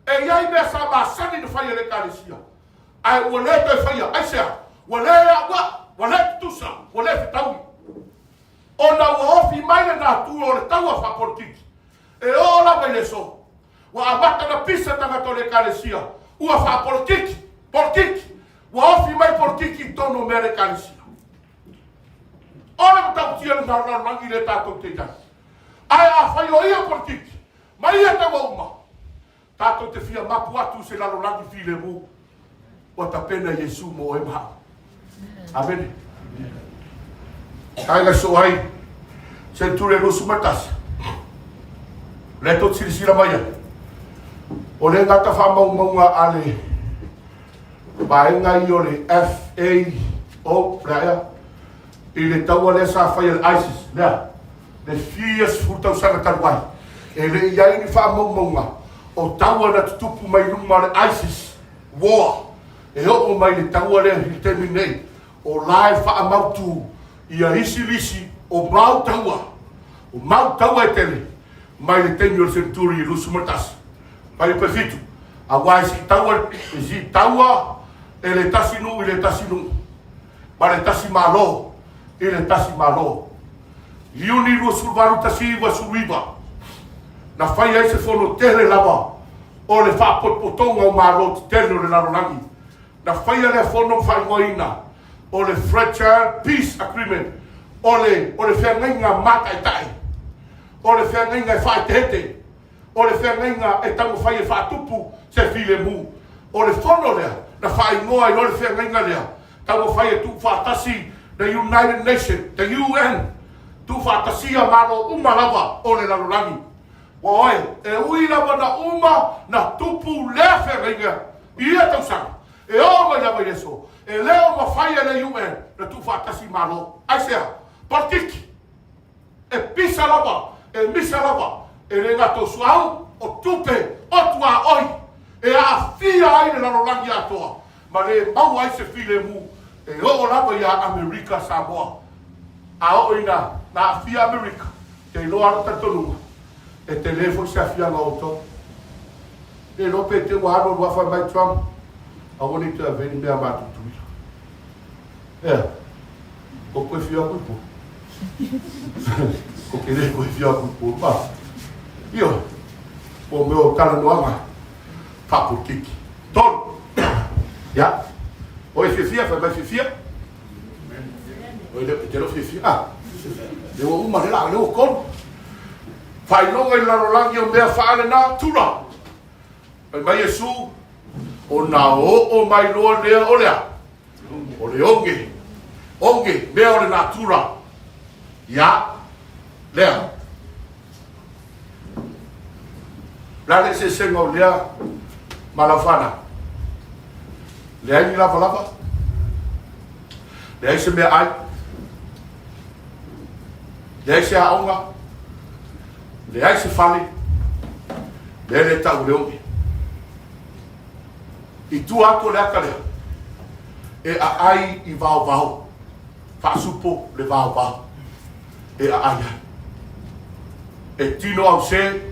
E i ai mea sa masani na fai e le Ekalesia, ae ua le toe faia. Aisea? Ua le auau, ua le tutusa, ua le fetaui. Ona ua ofi mai le natura o le taua faapolitiki. E oo lava i le aso, ua amata ona pisa tagata o le Ekalesia, ua faapolokiki, polokiki. Ua ofi mai polokiki i totonu o mea a le Ekalesia. O le matautia lena o le lalolagi lea tatou te i ai. Ae afai o ia polokiki ma ia taua uma, tatou te fia mapu atu i se lalolagi filemu ua tapena e Iesu mo oe ma au. Amene. Ai soo ai Senture 21. Le tou silasila mai ai. O le gata faamaumauga a le vaega i o le FAO, le aea, i le taua lea sa faia le ISIS, lea, le fia sefulu tausaga talu ai. E le i ai ni faamaumauga o taua na tutupu mai luma o le ISIS war, e oo mai le taua lea i le taimi nei, o la e faamautu ia isi lisi o mau taua, o mau taua e tele, mai le taimi o le seneturi i 21, mai le 7, auā e sii taua, e sii taua e le tasi nuu i le tasi nuu, ma le tasi Malo i le tasi Malo. Iuni 28 1919, na fai ai se fono tele lava o le faapotopotoga o Malo tetele o le lalolagi. Na faia lea fono ma faaigoaina o le Fragile Peace Agreement, o le, o le feagaiga mata'eta'e, o le feagaiga e faaetehete, o le feagaiga e taumafai e faatupu se filemu. O le fono lea na faaigoa ai loa le feagaiga lea, taumafai e tuufaatasi the United Nation, the UN, tuufaatasia Malo uma lava o le lalolagi. Ua oe, e ui lava na uma na tupu lea feagaiga i ia tausaga, e oo mai lava i le aso, e le o mafai e le UN na tuufaatasi Malo. Aisea? Polokiki! E pisa lava, e misa lava, e le gata o suauu, o tupe, o tuaoi, e aafia ai le lalolagi atoa, ma le maua ai se filemu e oo lava iā Amerika Samoa. A oo ina na aafia Amerika, te iloa lou talitonuga, e tele foi se aafiaga o outou. Le iloa pe te ua alu alu afa mai Trump, aua ne i toe ave ni mea a matou Tutuila. Ea, ko koe whio aku i po. Ko ke le koe whio aku i po. Ma, io, o mea o talanoaga, faapolokiki. Tolu. Ia, o e fiafia, fai mai fiafia. O e le, te lo fiafia. Ah, le ua uma le la, le ua kolu. Faailoga i lalolagi o mea faale na tura. Fai mai Iesu, ona oo mai loa lea o le a? O le oge. Oge, mea o le natura. Ia, lea. La le eseesega o lea ma lau fanau. Leai ni lavalava. Leai se mea ai. Leai se aoga. Leai se fale. Lea le tau le oge. I tua atu o le ata lea, e aai i vaovao, faasupo le vaovao e aai ai. E tino au se,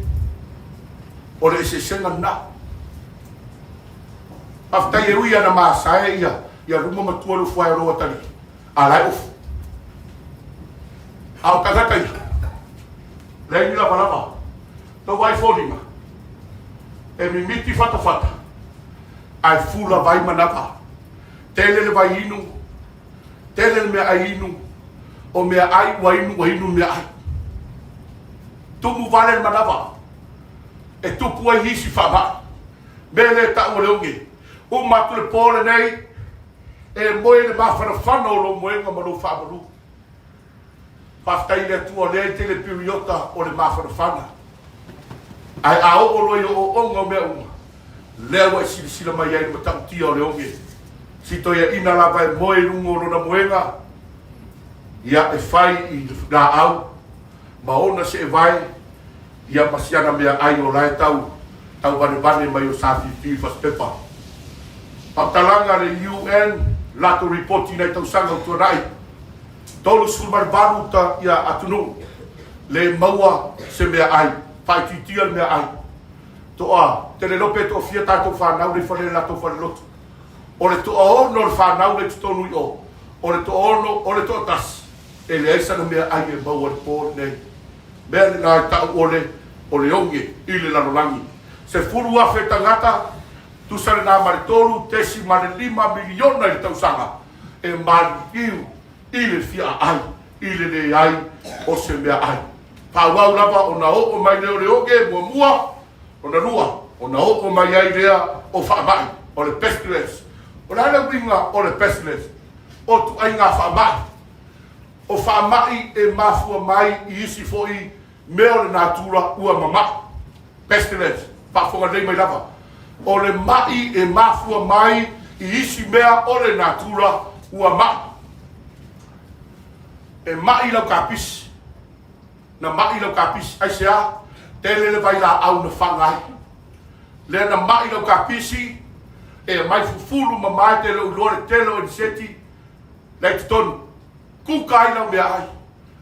o le eseesega lena. Faafetai e ui ana masae ia, ia luma matua le ufuae o lou atalii, a la e ofu. A o tagata ia, leai ni lavalava, tou ai foliga, e mimiti fatafata, ae fula vai manava. Tele le vai inu, tele le meaai inu, o meaai ua inu ua inu meaai. Tumu vale le manava, e tupu ai isi faamai. Mea lea e tau o le oge. Uma atu le po lenei, e moe i le mafanafana o lou moega ma lou faamalu. Faafetai i le Atua o lea e tele piriota o le mafanafana. Ae a oo loa i ooooga o mea uma, lea ua e silasila mai ai i le matautia o le oge. Si toeaina lava e moe i luga o lona moega, ia e fai i laau ma ona seevae, ia ma si ana meaai o la e tau tauvanevane mai o safifi i fasipepa. Faamatalaga a le UN, latou ripoti i nai tausaga ua tuanai, 38 ta ia atunuu le maua se meaai, faaitiitia le meaai. Toa, tele loa pe toafia tatou fanau le fale le latou falelotu. O le toaono o le fanau le i totonu i o, o le toaono o le toatasi, e leai sana meaai e maua i le po lenei. Mea lena e tau o le, o le oge i le lalolagi. 10,000 tagata. Tusa lenā ma le 3.5 miliona i le tausaga e maliliu i le fiaai i le leai o se meaai. Faaauau lava ona oo mai lea o le oge muamua, ona lua, ona oo mai ai lea o faamai, o le pestilence. O le a le uiga o le pestilence? O ituaiga faamai. O faamai e mafua mai i isi foi mea o le natura ua mamai. Pestilence, faafofoga lelei mai lava. O le mai e mafua mai i isi mea o le natura ua mai. E mai lau kapisi. Na mai lau kapisi. Aisea? Tele le vailaau na faga ai. Lea na mai lau kapisi, e mai fufulu mamae te lou iloa le tele o eniseti, la i totonu. Kuka ai lau meaai.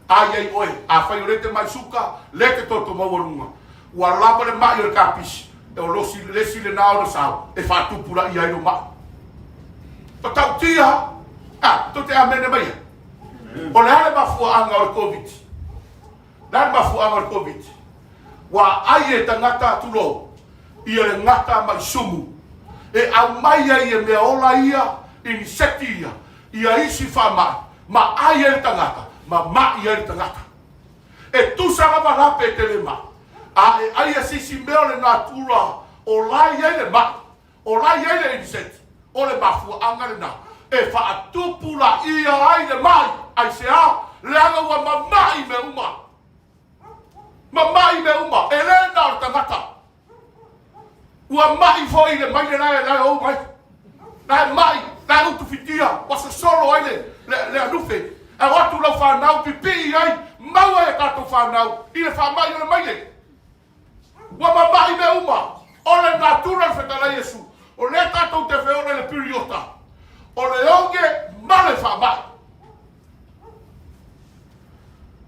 Ai ai oe, afai o lea e te mai suka, lea e te toto maualuga. Ua lava le mai o le kapisi, e o losi, le isi lenā ona sao, e faatupulaia ai lou mai. Matautia! A, tou te amene mai e? O le a le mafuaaga o le Koviti? O le a le mafuaaga o le Koviti? Ua ai e tagata, tulou, ia le gata mai sumu e aumai ai e mea ola ia, iniseki ia, ia isi faamai, ma ai ai le tagata, ma mai ai le tagata. E tusa lava la pe te le mai, a e ai e se isi mea o le natura o la e i ai le mai, o la e i ai le iniseki, o le mafuaaga lena e faatupulaia ai le mai. Aisea? Leaga ua mamai mea uma. Mamai mea uma, e le na o le tagata. Ua mai foi le maile la e ou mai. La e mai, la e utufitia, ua sosolo ai le, le, le anufe. E o atu lau fanau, pipii ai, maua ai a tatou fanau i le faamai o le maile. Ua mamai mea uma. O le natura le fetalai Iesu. O lea tatou te feola i le piriota. O le oge ma le faamai.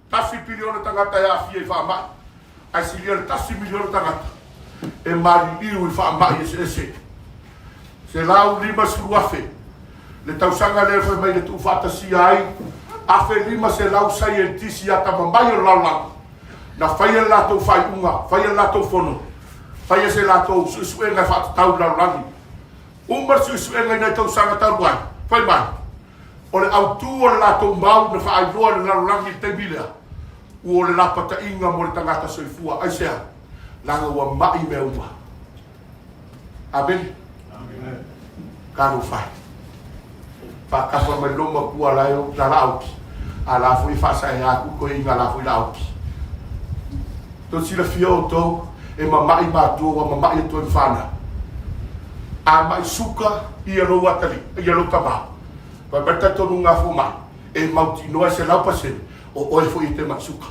Tasi piliona tagata e aafia i faamai, ae silia le 1 miliona tagata e maliliu i faamai eseese. 150,000 le tausaga lea fai mai le tuufaatasia ai 1500 saienitisi atamamai o le lalolagi na faia le latou faaiuga, faia le latou fono, faia se latou suesuega e faatatau i le lalolagi. Uma le suesuega i nai tausaga talu ai, fai mai, O le autu o le latou mau na faailoa i le lalolagi i le taimi lea, ua o le lapataiga mo le tagata soifua. Aisea? Leaga ua mai mea uma. Amene. Talofa e. Faatafa mai lou makua la e la laauki. A la foi e faasaea aku koe i nga la foi laauki. Tou silafia outou e mama'i matua ua mama'i atu ai ma fanau. A ma'i suka ia lou atalii, ia lou tama, fai mai le talitonuga a fomai, e mautinoa e 100% o oe foi e te ma'i suka.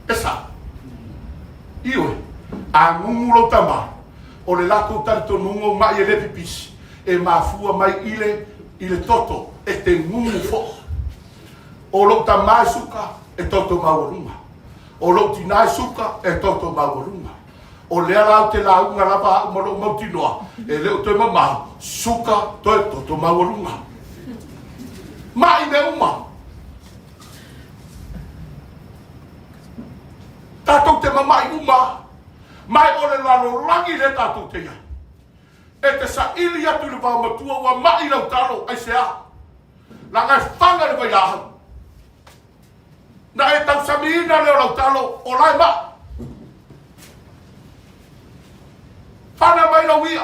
E sao? Ioe. A gugu lou tama, o le latou talitonuga o ma'i e le pipisi, e mafua mai i le, i le toto, e te gugu foi. O lou tama e suka, e toto maualuga. O lou tinā e suka, e toto maualuga. O lea la ou te lauga lava au ma lou mautinoa, e le o toe mamao, suka toe toto maualuga. Ma'i mea uma. Tatou te mama'i uma, ma e o le lalolagi lea tatou te i ai. E te saili atu i le vaomatua ua ma'i lau talo, aisea? Leaga e faga le vailaau. Na e tausamiina lea o lau talo, o la e ma'i. Fana mai lau ia.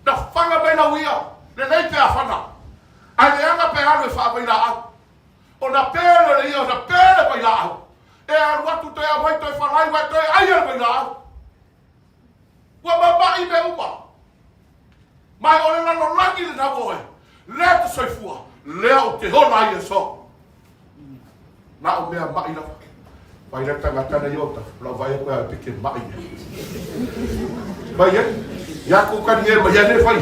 Na fana mai lau ia. Lelei pe a fana. Ae leaga pe alu e faavailaau. Ona pele le ia, ona pele vailaau. E alu atu toe aumai toe falai ua e toe aia le vailaau. Ua mama'i mea uma. Ma o le lalolagi lena ua oe. Lea te soifua, lea ou te ola ai i aso. Na o mea ma'i lava. Fai le tagata na i ota, lau vai aku e peke ma'i. Mai e, ia ku kani e mai e fai.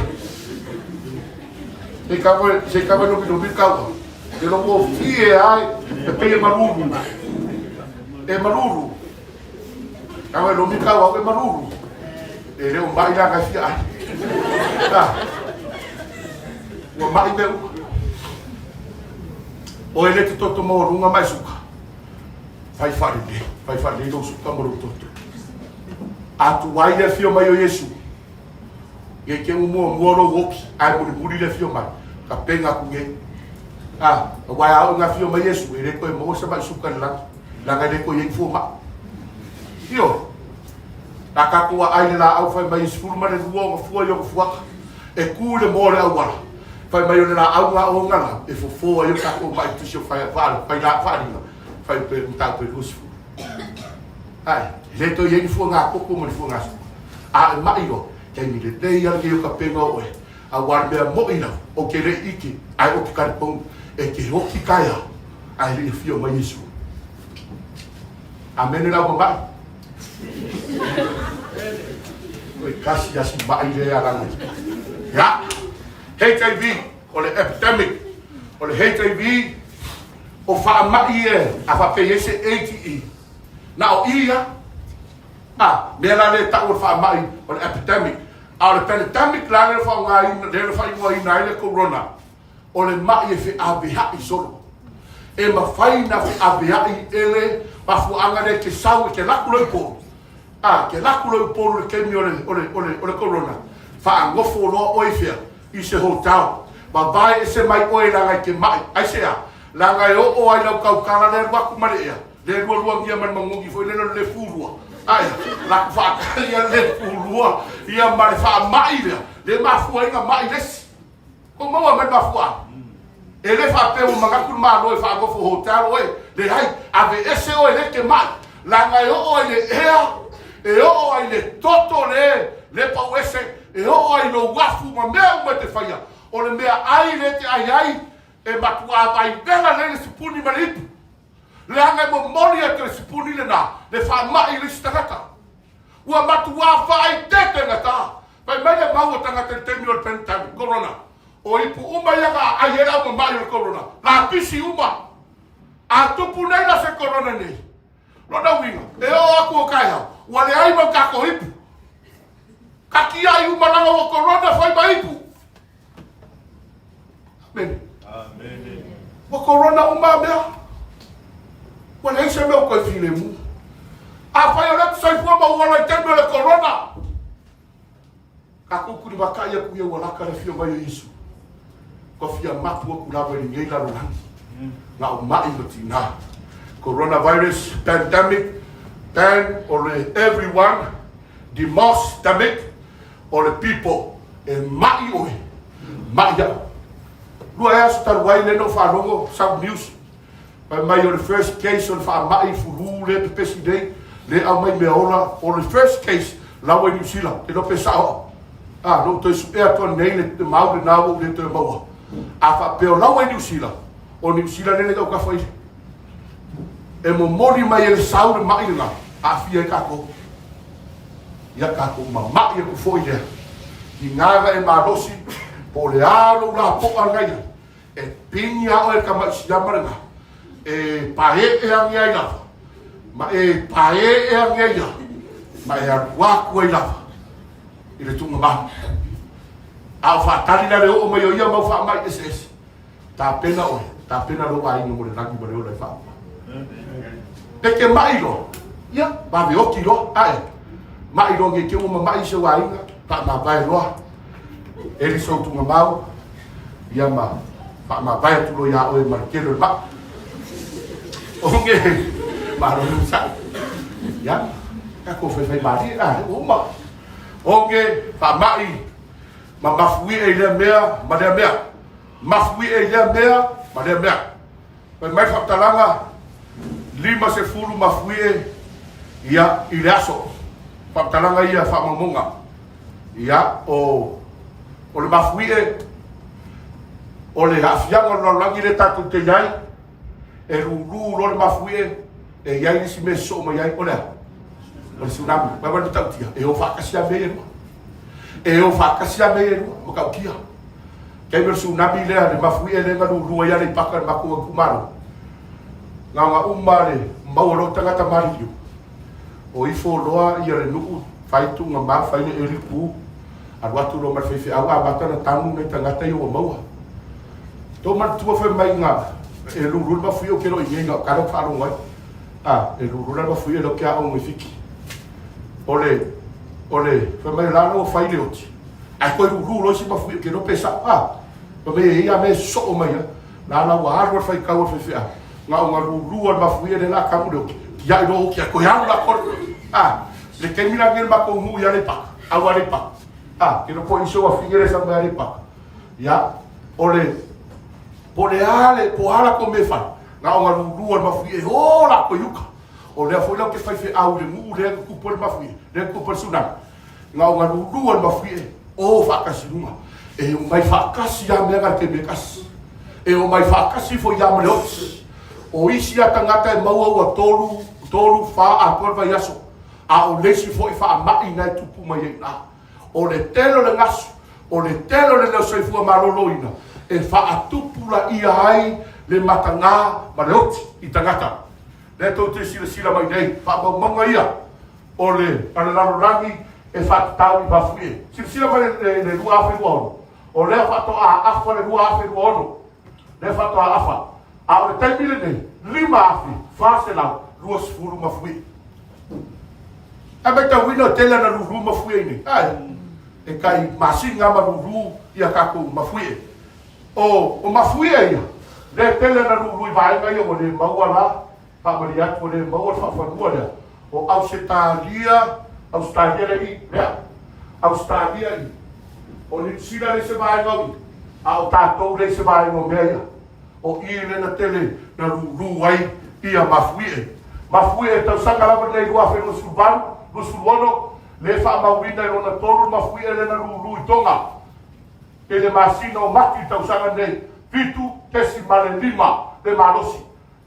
Se kawa, se kawa no no kawa. Te loko fie ai, te pe malulu. E malulu. Kawa e lomi kau au e malulu. E le o mai la ka fia ai. Ah. Ua mai mea uma. O e le te toto maualuga mai suka. Fai whalelei, fai whalelei lou suka ma lou toto. A tu ai le afio mai o Iesu. Nei te ua muamua lou oki, ae mulimuli le afio mai, tapena atu nei. A, aua e ao ina afio mai Iesu, e le toe maua se ma'i suka i le lagi, leaga e le toe i ai ni fua ma'i. Ioe. A tatou aai i le laau fai mai e 12 ona fua i ona fuata, e tu i le moa o le auala, fai mai o le laau na o ona lau, e fofo ai o tatou ma'i tusi o faaaliga, fai pe mataupu e 20. Ae, e le toe i ai ni fua gakoko ma ni fua gasuka. A e ma'i loa, taimi lelei lava lenei o tapena oe, aua le mea mo'i lava, ou te le i ʻike, ae ou te talitonu, e te oti taeao, ae le i afio mai Iesu. Amene lau mama'i. Oi kasi asi ma'i le alanga. Ya. HIV, o le epidemic, o le HIV, o faama'i e, a faapea i ai se ATE, na o i ia. A, mea la lea e tau o le faamai o le epidemic. A o le pandemic la lea na faaaogaina, lea na faaigoaina ai le corona, o le ma'i e feavea'i solo. E mafai na feavea'i e le mafuaaga lea e te sau e te laku loa i Upolu. A, te laku loa i Upolu i le taimi o le, o le, o le, o le corona, faanofo loa oe i fea? I se hotel. Vavae ese mai oe leaga e te ma'i. Aisea? Leaga e oo ai lau tautala lea alu atu ma le ea. Le lualuagia ma le magogi foi lele o le le fulua. Ae, laku faatali ia le fulua ia ma le faamai lea, le mafua ai na mai lesi. Ko maua mai mafua. E le faapea ua manatu le Malo e faanofo hotel oe, leai, aveese oe le te mai. Leaga e oo ai le ea, e oo ai le toto le, le pau ese, e oo ai lou afu ma mea uma e te faia. O le mea ai le te ai ai, e matuā vaivela lei le sipuni ma le ipu. Leaga e momoli atu e sipuni lena le faamai i le isi tagata. Ua matuā faaeteete gata. Fai mai le mau o tagata i le taimi o le pandemic, corona. O ipu uma ia na aai ai le aumama'i o le corona, lapisi uma. A tupu nei la se corona nei, lona uiga, e oo atu o taeao, ua leai ma tatou ipu. Katiai uma leaga ua corona fai ma ipu. Amene. Amene. Ua corona uma mea. Ua leai se mea o toe filemu. Afai o lea te soifua ma ua ola i taimi o le corona, tatou tulivatai atu ia ua lata le afio mai o Iesu. Ua fia mapu atu lava i lenei lalolagi. Na o ma'i ma tinā. Coronavirus pandemic, pan o le everyone, demos demic, O le people e ma'i oe, ma'i a'u. Lua ea aso talu ai lea na ou faalogo sau news fai mai o le first case o le faama'i fulu lea pepesi nei lea aumai meaola o le first case laua i Niu Sila. Ou te iloa pe sa'o a'u. A, na ou toe su'e atu anei le mau lenā ua ou le toe maua. A faapea o laua i Niu Sila, o Niu Sila lele taukafa i e momoli mai e le sau le ma'i lenā, aafia ai tatou. Ia tatou mama'i aku foi lea i gaga e malosi po o le a lou lapoa na ia e pini a oe tama'i siama lena e pae'e ane ai lava ma e pae'e ane ai lava ma e alu atu ai lava i le tuugamau. A o faatali la le oo mai o ia mau faama'i eseese, tapena oe, tapena lou aiga mo le lagi ma le ola e faauma. Peke ma'i loa, ia, vave oti loa, ae, ma'i loa nei te ua mama'i se aiga, faamavae loa, eli sou tuugamau, ia ma faamavae atu loa iā oe ma le tele o le ma'i. Oge, malo le onosai. Ia, tatou faifai malie, a, ua uma. Oge, faama'i, ma mafuie i lea mea ma lea mea. Mafuie i lea mea ma lea mea. Fai mai le faamatalaga, 50 mafuie ia i le aso. Faamatalaga ia faamaumauga. Ia, o, o le mafuie, o le aafiaga o le lalolagi lea tatou te i ai, e lūlū loa le mafuie, e i ai le isi mea e sosoo mai ai, o le a? O le tsunami. Mai mai le matautia, e o faatasi lava mea ia e lua. E o faatasi lava mea ia e lua, matautia. Taimi o le tsunami lea, le mafuie lea na lūlū ai Aleipata i le matou itumalo. Na ona uma le maua loa tagata maliliu. O ifo loa ia le nuu, fai tuuga fai le eli pu, alu atu loa ma le faifeau amata ona tanu nai tagata ia ua maua. Tou manatua fai mai na e lūlū le mafuie ou te le o i inei na o tala ou faalogo ai. A, e lūlū la le mafuie lea ou te aoga i Fiti. O le, o le, fai mai o la ua fai le oti. Ae toe lulu loa isi mafuie ke iloa pe sa'o a. Fai mai e i ai a mea e sosoo mai a. La la ua alu a le faitau a le faifeau, na ona lulu a le mafuie lea la tagu le oti, tiai loa oti ae toe alu la tolu. A, le taimi la lenei le matou nuu i Aleipata, au Aleipata. A, ke iloa po o isi ou afine lea e sau mai Aleipata. Ia, o le, po o le a le, po o a latou mea e fai, na ona lulu a le mafuie e o latou i uta. O lea foi la ou te faifeau i le nuu lea na tupu ai le mafuie, lea na tupu ai le tsunami. Na ona lulu a le mafuie, o faatasi i luga. E omai faatasi lava mea na i le taimi e tasi. E omai faatasi foi lava ma le oti. O isi lava tagata e maua ua tolu, tolu, fa atoa le vaiaso, a o le isi foi faamai na e tupu mai ai i ina. O le tele o le gasu, o le tele o le leo soifua maloloina e faatupulaia ai le mataga ma le oti i tagata. Lea tou te silasila mai nei, faamaumauga ia o le a le lalolagi e faatatau i mafuie. Silasila mai le, le 2026, o lea faatoa afa le 2026, lea faatoa afa. A o le taimi lenei, 5,420 mafuie. Ae matauina o tele ana lulu mafuie i nei. Ae, e tai masina ma lulu ia tatou mafuie. O, o mafuie ia, lea tele ana lulu i vaega ia ua le maua la, faamalie atu ua le maua le faafanua lea. O Ausetalia, Ausetalia lea i, lea, Ausetalia i, o Niu Sila lea i se vaega o i, a o tatou lea i se vaega o mea ia. O i lea na tele na lulu ai ia mafuie. Mafuie e tausaga lava lenei 2028, 26, lea e faamauina i lona tolu le mafuie lea na lulu i Tonga i le masina o Mati i le tausaga lenei, 7.5 le malosi.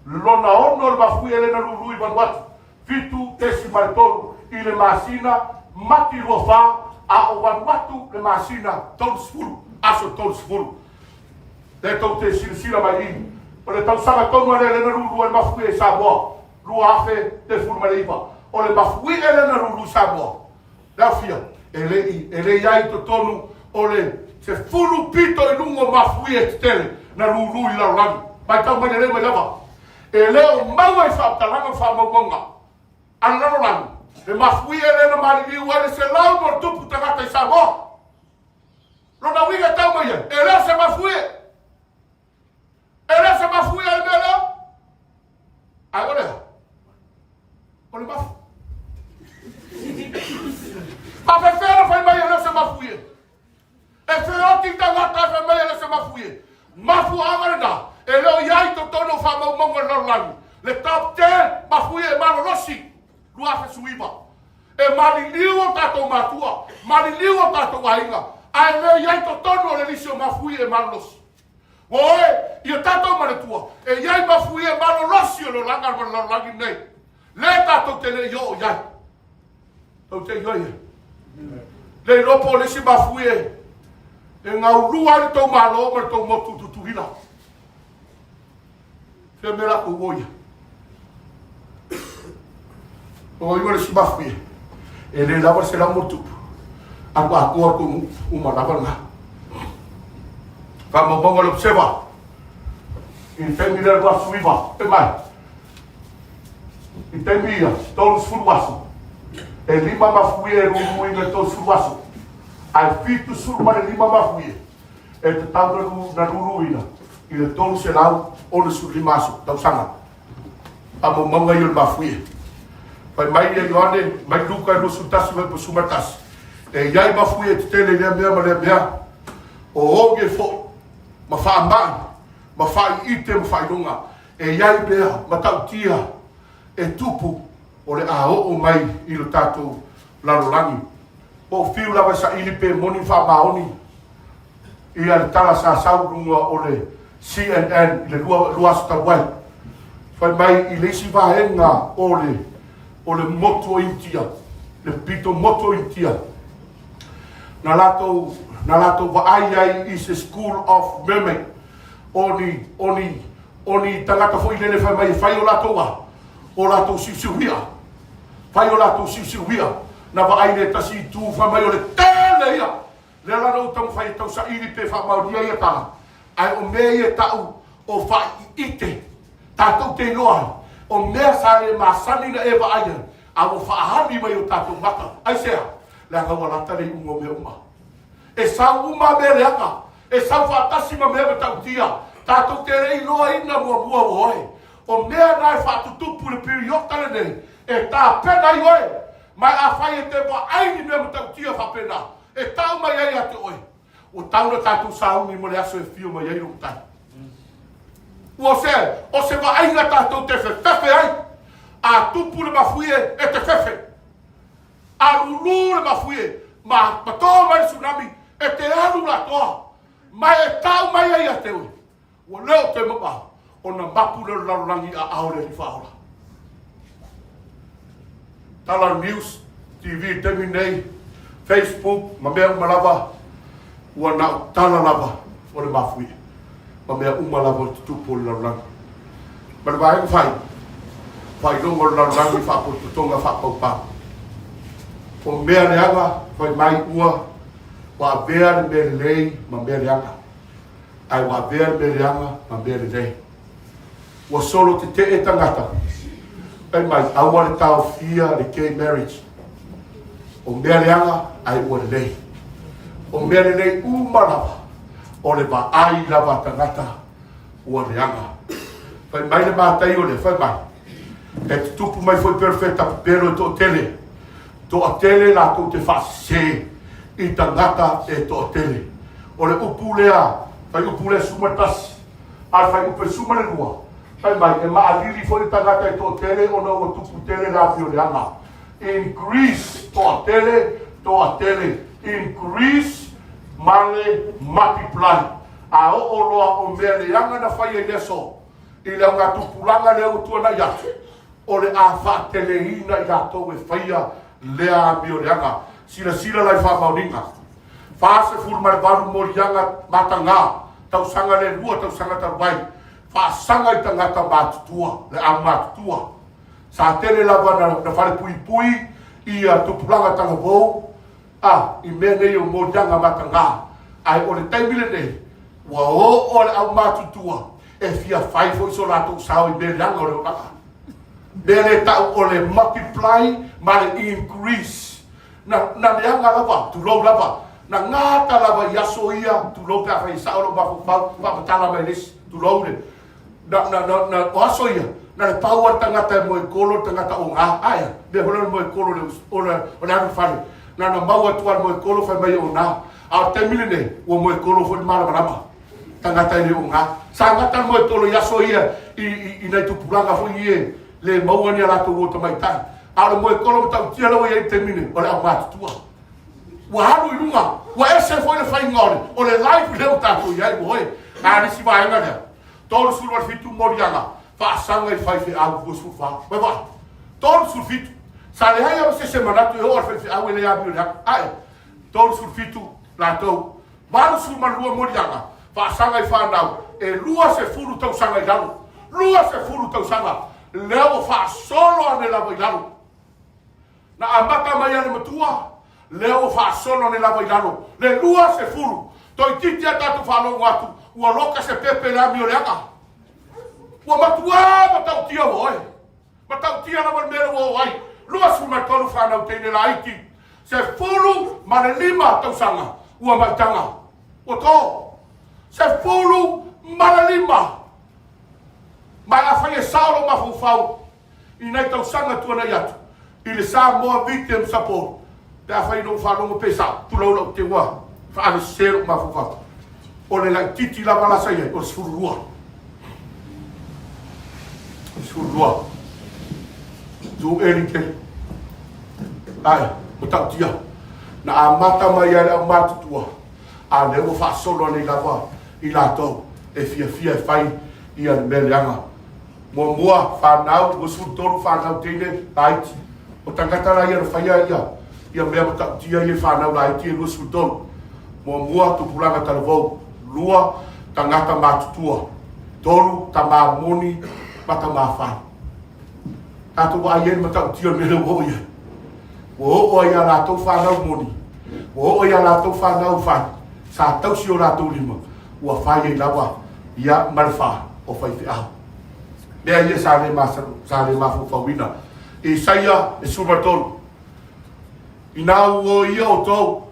Lona ono le mafuie lea na lulu i Vanuatu, 7.3 i le masina Mati 24, a o Vanuatu le masina 30, aso 30. Lea tou te silasila mai i i, o le tausaga tonu lea lea na lulu ai le mafuie i Samoa, 2019. O le mafuie lea na lulu i Samoa, le aofia, e le i, e le i ai i totonu o le sefulu pito i luga o mafuie tetele na lulu i le lalolagi. Matau mai lelei mai lava, e le o maua i faamatalaga ma faamaumauga a le lalolagi le mafuie lea na maliliu ai le 100+ tagata i Samoa. Lona uiga e tau mai ai, e le o se mafuie. E le o se mafuie le mea lea. Ae o le a? O le mafu. Faafefea na fai mai e le o se mafuie? E feoti tagata e fai mai e le o se mafuie. Mafuaaga lena, e le o i ai i totonu o faamaumauga a le lalolagi le top 10 mafuie e malolosi 2019. E maliliu o tatou matua, maliliu o tatou aiga, ae le i ai totonu o le lisi o mafuie e malolosi. Ua oe, i o tatou maletua, e i ai mafuie malolosi o le olaga ma le lalolagi lenei. Le tatou te le i oo i ai. Tou te ioe ai. Le iloa po o le isi mafuie e gaulua ai le tou Malo ma le tou motu Tutuila. Fea mea latou o ia. O iwa le isi mafuie. E le lava le 100+. Alu atoa le tou nuu, uma lava lena. Faamaumauga le Observer. I le taimi lea 2019, fai mai. I taimi ia, 30 aso, e lima mafuie e luluina i le 30 aso, ae 75 mafuie e tatau na luluina i le 365 aso, tausaga. Faamaumauga ia o le mafuie. Fai mai ia Ioane, mai Luka 21, 11, e i ai mafuie tetele i lea mea ma lea mea, o oge foi, ma faamai, ma faaiite ma faailoga, E i ai mea matautia e tupu o le a oo mai i lo tatou lalolagi. Ua ou fiu lava e saili pe moni ma faamaoni ia le tala sa sau i luga o le CNN i le lua aso talu ai. Fai mai i le isi vaega o le o le motu o Initia, le pito motu o Initia, na latou, na latou vaai ai i se School of Mermaid, o ni, o ni, o ni tagata foi lele fai mai e fai o latou a, o latou siusiuia, fai o latou siusiuia, na vaai le tasi itu fai mai o le tele ia, lea la na ou taumafai e tausaili pe faamaonia ia tala, ae o mea ia e tau o faaiite, tatou te iloa ai, o mea sa le masani na e vaai ai, a ua faaali mai i o tatou mata, aisea? Leaga ua lata le iuga o mea uma. E sau uma mea leaga, e sau faatasi ma mea matautia, tatou te le iloaina muamua ua oe. O mea na e faatutupu i le piriota lenei, e tapena ai oe. Ma afai e te vaai ni mea matautia faapena, e tau mai ai ia te oe, ua tau na tatou sauni mo le aso e afio mai ai lou Matai. Ua se, o se vaaiga tatou te fefefe ai. A tupu le mafuie, e te fefe. A lulu le mafuie, ma, ma tō mai le tsunami, e te alu latoa. Ma e tau mai ai ia te oe. Ua le o toe mamao, ona mapu lea o le lalolagi i aao o le Alii Faaola. Tala News TV i le taimi nei, Facebook ma mea uma lava, ua na o tala lava o le mafuie ma mea uma lava o le tutupu o le lalolagi. Ma le vaega fai, faailoga o le lalolagi faapotopotoga faapaupau. O mea leaga fai mai ua ua avea le mea lelei ma mea leaga, ae ua avea le mea leaga ma mea lelei. Ua solo tetee tagata, fai mai, aua le taofia le gay marriage. O mea leaga ae ua lelei. O mea lelei uma lava, o le vaai lava a tagata ua leaga. Fai mai le Mataio lea, fai mai, e tutupu mai foi perofeta pepelo e toatele, toatele latou te faasese i tagata e toatele. O le upu lea, fai upu lea 11, A le fuaiupu e 12, fai mai, e maʻalili foi le tagata e toatele ona ua tupu tele le afioleaga. Increase, toatele, toatele, increase ma le multiply. A oo loa o mea leaga na faia i le aso, i le augatupulaga lea ua tuanai atu, o le a faateleina i latou e faia lea amioleaga. Silasila la i faamaoniga. 48 moliaga matagā, tausaga le lua tausaga talu ai, faasaga i tagata matutua, le au matutua. Sa tele lava na, na falepuipui ia tupulaga talavou a i mea nei o moliaga matagā. Ae o le taimi lenei, ua oo le au matutua e fia fai foi so latou sao i mea leaga o le olaga. Mea le tau o le multiply ma le increase. Na, na leaga lava, tulou lava, na gata lava i aso ia, tulou pe afai e sao lou mafaufau, faamatala mai le isi, tulou le, na, na, na, na, o aso ia, na le pau a le tagata e moekolo le tagata oga, ae, mea foi lea o le moekolo le, o le, o le alu i le fale, na na mau atu lava le moekolo fai mai e oga, a o le taimi lenei, ua moekolo foi le malamalama, tagata e le oga. Sa gata le moekolo i aso ia, i, i, i nai tupulaga foi ia e le maua ni a latou uo tamaitai. A o le moekolo matautia lea ua i ai i le taimi nei, o le aumatutua. Ua alu i luga, ua ese foi le faiga o le, o le life lea ua tatou i ai, ua oe. A le isi vaega lea, 37 moliaga, faasaga i faifeau 24. Vai vai, 37. Sa leai lava se se manatu e oo a le faifeau e le amio le aka. Ae, 37 latou, 82 moliaga, faasaga i fanau e 20 tausaga i lalo. 20 tausaga. Lea ua faasolo ane lava i lalo. Na amata mai a le matua, lea ua faasolo ane lava i lalo. Le 20, toeitiiti a tatou faalogo atu, ua loka se pepe i le amioleaga. Ua matua matautia ua oe. Matautia lava le mea lea ua oo ai. 23 fanau teine laiti, 15 tausaga ua maitaga. Ua to. 15. Ma afai e sao lou mafaufau i nai tausaga tuanai atu i le Samoa Victim Support, pe afai na ou faalogo pe sao, tulou lau te ua faavesese lou mafaufau. O le laititi lava la sa i ai, o le 12. O le 12. Tu eli tele. Ai, matautia. Na amata mai ai le aumatutua, a lea ua faasolo nei lava i latou e fiafia e fai ia le mea leaga. Muamua, fanau, 23 fanau teine laiti. O tagata la ia na faia ia, ia mea matautia ia i fanau laiti e 23. Muamua, tupulaga talavou. Lua, tagata matutua. Tolu, tamā moni ma tamā fai. Tatou vaai ai le matautia o le mea lea ua oo i ai. Ua oo ai ia latou fanau moni, ua oo ia latou fanau fai, sa tausi o latou lima, ua fai ai lava ia ma le fa o faifeau. Mea ia sa le masalo, sa le mafaufauina. Isaia e 13. Inā ua ia outou.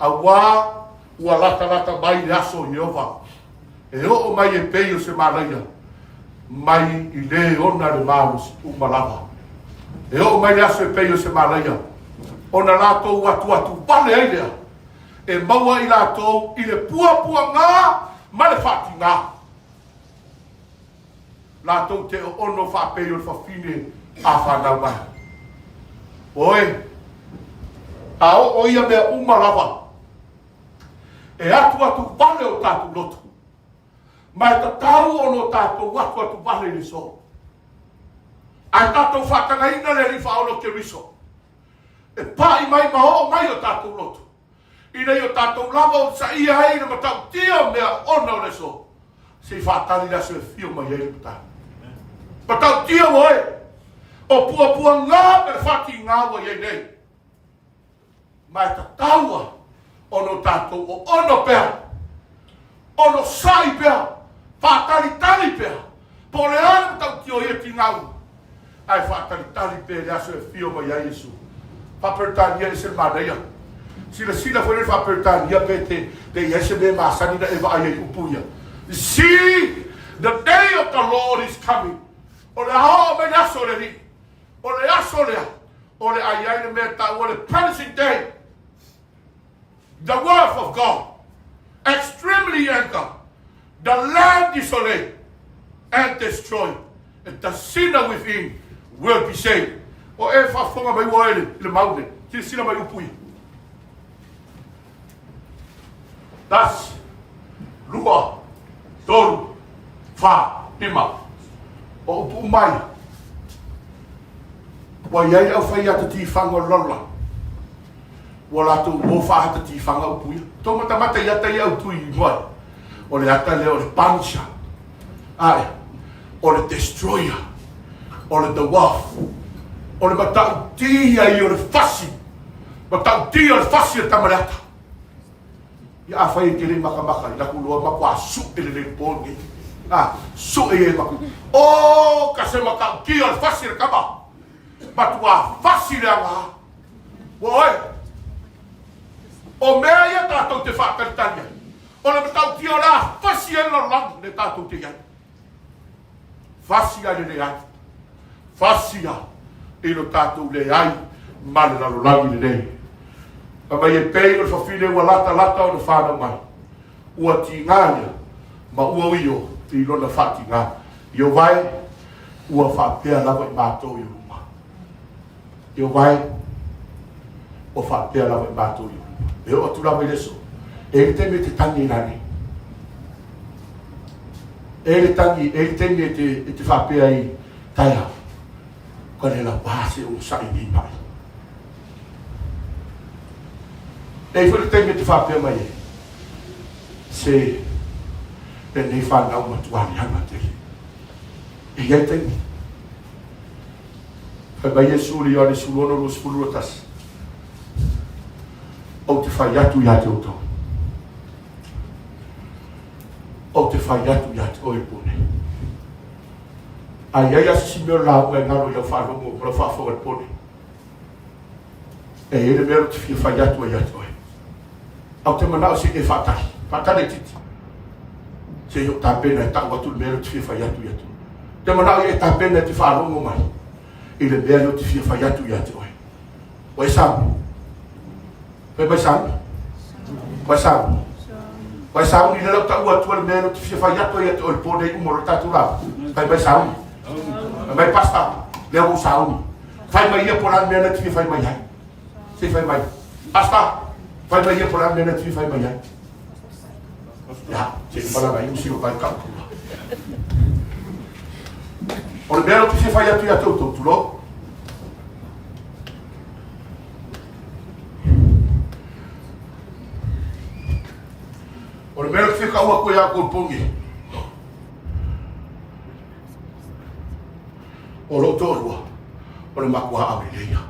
Auā ua latalata mai le aso o Ieova, e oo mai e pei o se malaia mai i le ona le malosi uma lava. E oo mai le aso e pei o se malaia, ona latou atuatu vale ai lea, e maua i latou i le puapuaga ma le faatigā. Latou te oono faapei o le fafine a fanau mai. Oe, a oo ia mea uma lava, e atuatu vale o tatou loto, ma e tatau ona o tatou atuatu vale i le so. Ae tatou faatagaina le Alii Faaola o Keriso, e pai mai ma oo mai o tatou loto, ina ia o tatou lava onosaia ai le matautia o mea ona o le aso, se i faatali le aso e afio mai ai le Matai. Matautia ua oe, o puapuaga ma le faatiga ua i ai nei, ma e tatau a ona o tatou oono pea, onosai pea, faatalitali pea, po o le a le matautia o ia tiga uma, ae faatalitali pea i le aso e afio mai ai Iesu. Faa-Peretania e ese le manaia. Silasila foi le Faa-Peretania pe te, pe i ai se mea e masani na e vaai ai i upu ia. See, the day of the Lord is coming. O le a oo mai le aso o le Alii. O le aso lea, o le a i ai le mea e taua le punishing day. The wrath of God, extremely anger, the land desolate and destroyed, and the sinner within will be saved. O e faafofoga mai ua e le mau nei, silasila mai upu ia. Tasi, lua, tolu, fa, lima. O upu uma ia. Ua i ai le aufai ata tifaga o le lalolagi. Ua latou o faahata tifaga upu ia. Tou matamata i ata ia au tui i mua ia. O le ata lea o le punisher. Ae, o le destroyer. O le the wrath. O le matautia ia o le fasi. Matautia o le fasi o le tama le ata. Ia afai e te le makamaka i laku loa makuā suʻe lelei le po lenei. A, suʻe ia e maku. O ka se matautia o le fasi o le tama. Matuā fasi le aga. Ua oe. O mea ia tatou te faatalitali ai. O le matautia o le a fasi ai le lalolagi le tatou te i ai. Fasi ai le leai. Fasi a i lo tatou leai ma le lalolagi lenei. Fai mai e pei o le fafine ua latalata ona fanau mai, ua tiga ia ma ua uio i lona faatiga. Ieova e, ua faapea lava i matou i luma. Ieova e, ua faapea lava i matou i luma. E oo atu lava i le aso, e i ai le taimi e te tagi ai rānei. E i ai le tagi, e i ai le taimi e te, e te faapea ai, taea, ka le lauā se onosai nei mai. E i ai foi le taimi e te faapea mai ai, se lenei whanau matua leaga tele. E i ai taimi. Fai mai Iesu i le Ioane 16, 21, Ou te fai atu ia te outou. Ou te fai atu ia te oe pone. A i ai a se isi mea o le lauga e galo i lau faalogo ma lau faafofoga i le pone, e i ai le mea ou te fia fai atu ai ia te oe. A ou te manao se i e faatali, faatali itiiti, se i ou tapena e tau atu le mea lea ou te fia fai atu ia te oe. Ou te manao ia e tapena e te faalogo mai i le mea lea ou te fia fai atu ia te oe. Ua e sauni? Fai mai sauni. Ua e sauni? Ua e sauni le lau taua atua le mea lea ou te fia fai atu ai ia te oe i le po nei uma o le tatou lava. Fai mai sauni. Fai mai pasta, lea ua ou sauni. Fai mai ia po o le a le mea lea e te fia fai mai ai. Se i fai mai. Pasta, fai mai ia po o le a le mea lea e te fia fai mai ai. Ia, se i malaga ai usi o kai kau pula. O le mea lea ou te fia fai atu ia te outou, tulou. O le mea lea ou te fia kau atu ia outou i le po lenei. O lou toalua, o le matua aulelei ia.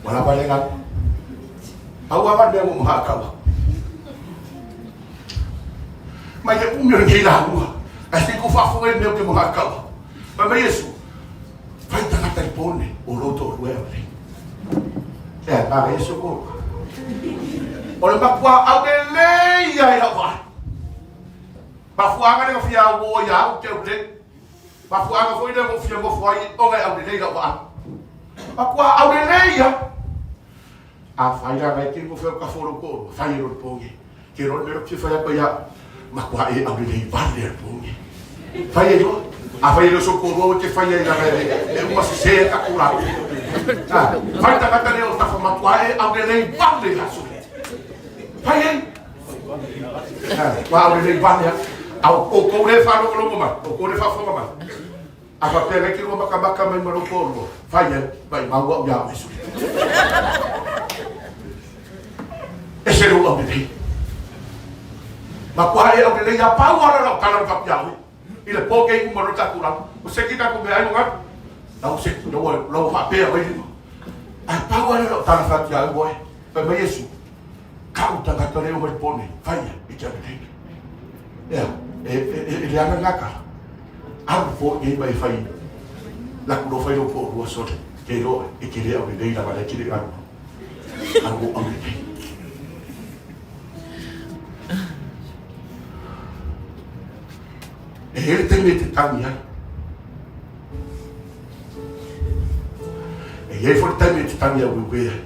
Ua lava le galu. Pau lava le mea ua magaa taua. Mai le umi o lenei lauga, ae se i kou faafofoga i le mea ou te magaa taua. Fai mai Iesu, fai tagata i pone o lou toalua e aulelei. Ea, manaia si ou toalua. O le matua aulelei ia i lau vaai. Mafuaaga lea na fia auo ia au te aulelei. Mafuaaga foi lea na ou fia nofo ai ona e aulelei lau vaai. Matua aulelei ia. Afai la nai te nofo e kafo lou toalua, fai e lou poge. Ke loa le mea lea ou te fia fai atu ai au, matua e aulelei vale a le poge. Fai ai loa. Afai e le o sou toalua oe te fai ai leaga e uma sese ai tatou latou. Fai tagata lea o tafa matua e aulelei vale a sole. Fai ai. Matua aulelei vale a. A o outou lea e faalogologo mai, outou lea e faafofoga mai. A faapea nei te lua makamaka mai ma lou toalua, fai ai, maimau au iā oe sole. Ese lou aulelei. Matua e aulelei a pau ala lau tala na faapea oe. I le po kei uma loa tatou lalo. O seki tatou meaai mo gata. Lau seki, lau, lau faapea mai lima. Ae pau ala lau tala faapea oe. Fai mai Iesu, kau tagata le o mai po nei, fai ia, e te aulelei. Ea, e, e, e, e leaga lena tala. Alu po nei mai fai, laku lo fai lou toalua sole, ke iloa e te le aulelei lava lea e te le alu. Alu o aulelei. E i ai le taimi e te tangi ai. E i ai foi le taimi e te tangi aueuē ai.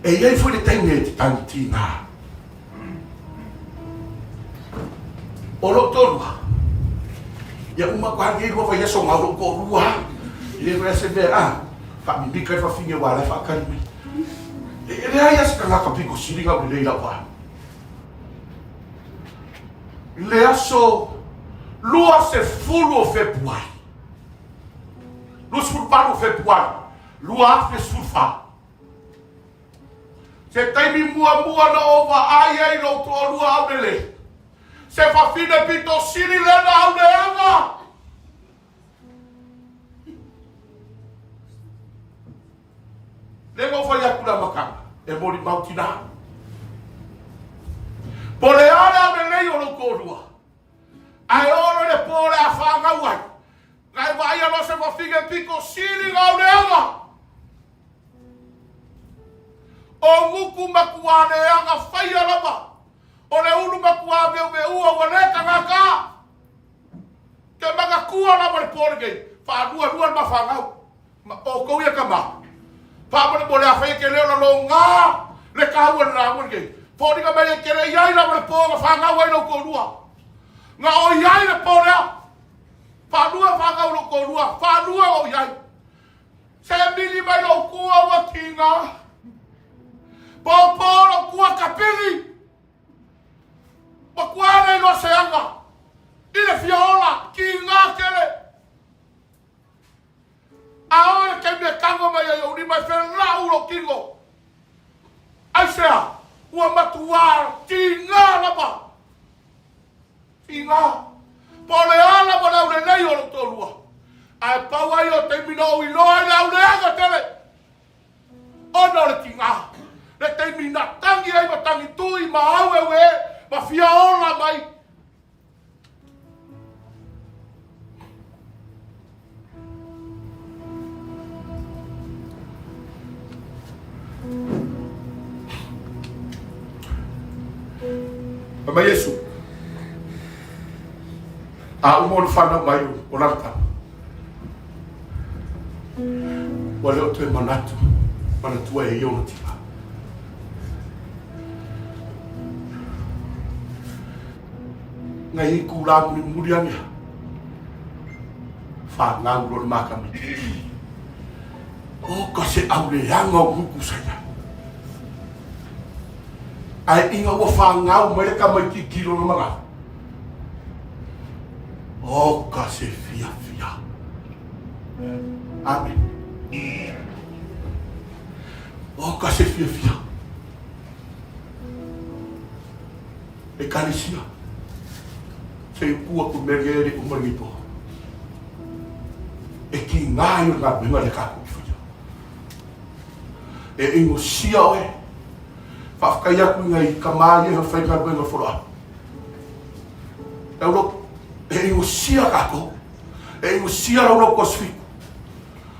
E i ai foi le taimi e te tangi tīgā. O lou toalua, ia uma atu lava lenei lua vaiaso na o lou toalua lava, e le faia se mea, a, faamimika le fafine aua o la e faatali mai. E leai lava se tagata pito sili ona aulelei i lau vaai. Le aso 20 o Fepuari, 28 o Fepuari, 2014, Se taimi muamua na ou vaai ai i lou toalua aulelei, se fafine pito sili lena auleaga. Lea na ou fai atu le amataga, e molimau tinā. Po le a le aulelei o lou toalua, ae oo loa i le po o le a fanau ai, na e vaaia loa se fafine pito sili na auleaga. O gutu matua leaga faia lava, o le ulu matua veuveua ua le tagata. Ke manatua lava le po lenei, faalualua le mafanau. Ma outou ia tama, faamolemole afai e te le o laloga le taua le lauga lenei. Foliga mai e te le i ai lava le po na fanau ai lou toalua. Na o i ai le po lea. Faalua fanau lou toalua, faalua o i ai. Se mili mai lou kua ua tiga. Popo lou kua kapili. Ua kua nei loa se aga. I le fia ola, tiga tele. A o le taimi e tago mai ai ou lima e felau lou tino. Aisea, ua matuā tiga lava. Tiga. Po o le a lava le aulelei o lou toalua. Ae pau ai o taimi na ou iloa ai le auleaga tele. Ona o le tiga. Le taimi na tangi ai ma tagitui ma aueue ma fia ola mai. Fai mai Iesu, a uma ona fanau mai o lana tama, ua le o toe manatu, manatua e ia ona tina. Ngai i kūlā mulimuli ane a, whanau lo le mākamitiki. O ka se auleaga o gutu sa iai. Ae ina ua whanau mai le tamaititi i lona manatu. O ka se fiafia. Amen. O ka se fiafia. Ekalesia, se i uku aku mea lia e le uma lenei po. E kīngā ai o le galuega lea kākou i whaia. E ingosia oe, whaafetai aku i ngai kamā ia he whai galuega foloa. E ulo, e ingosia kākou, e ingosia lau lau kosfiku,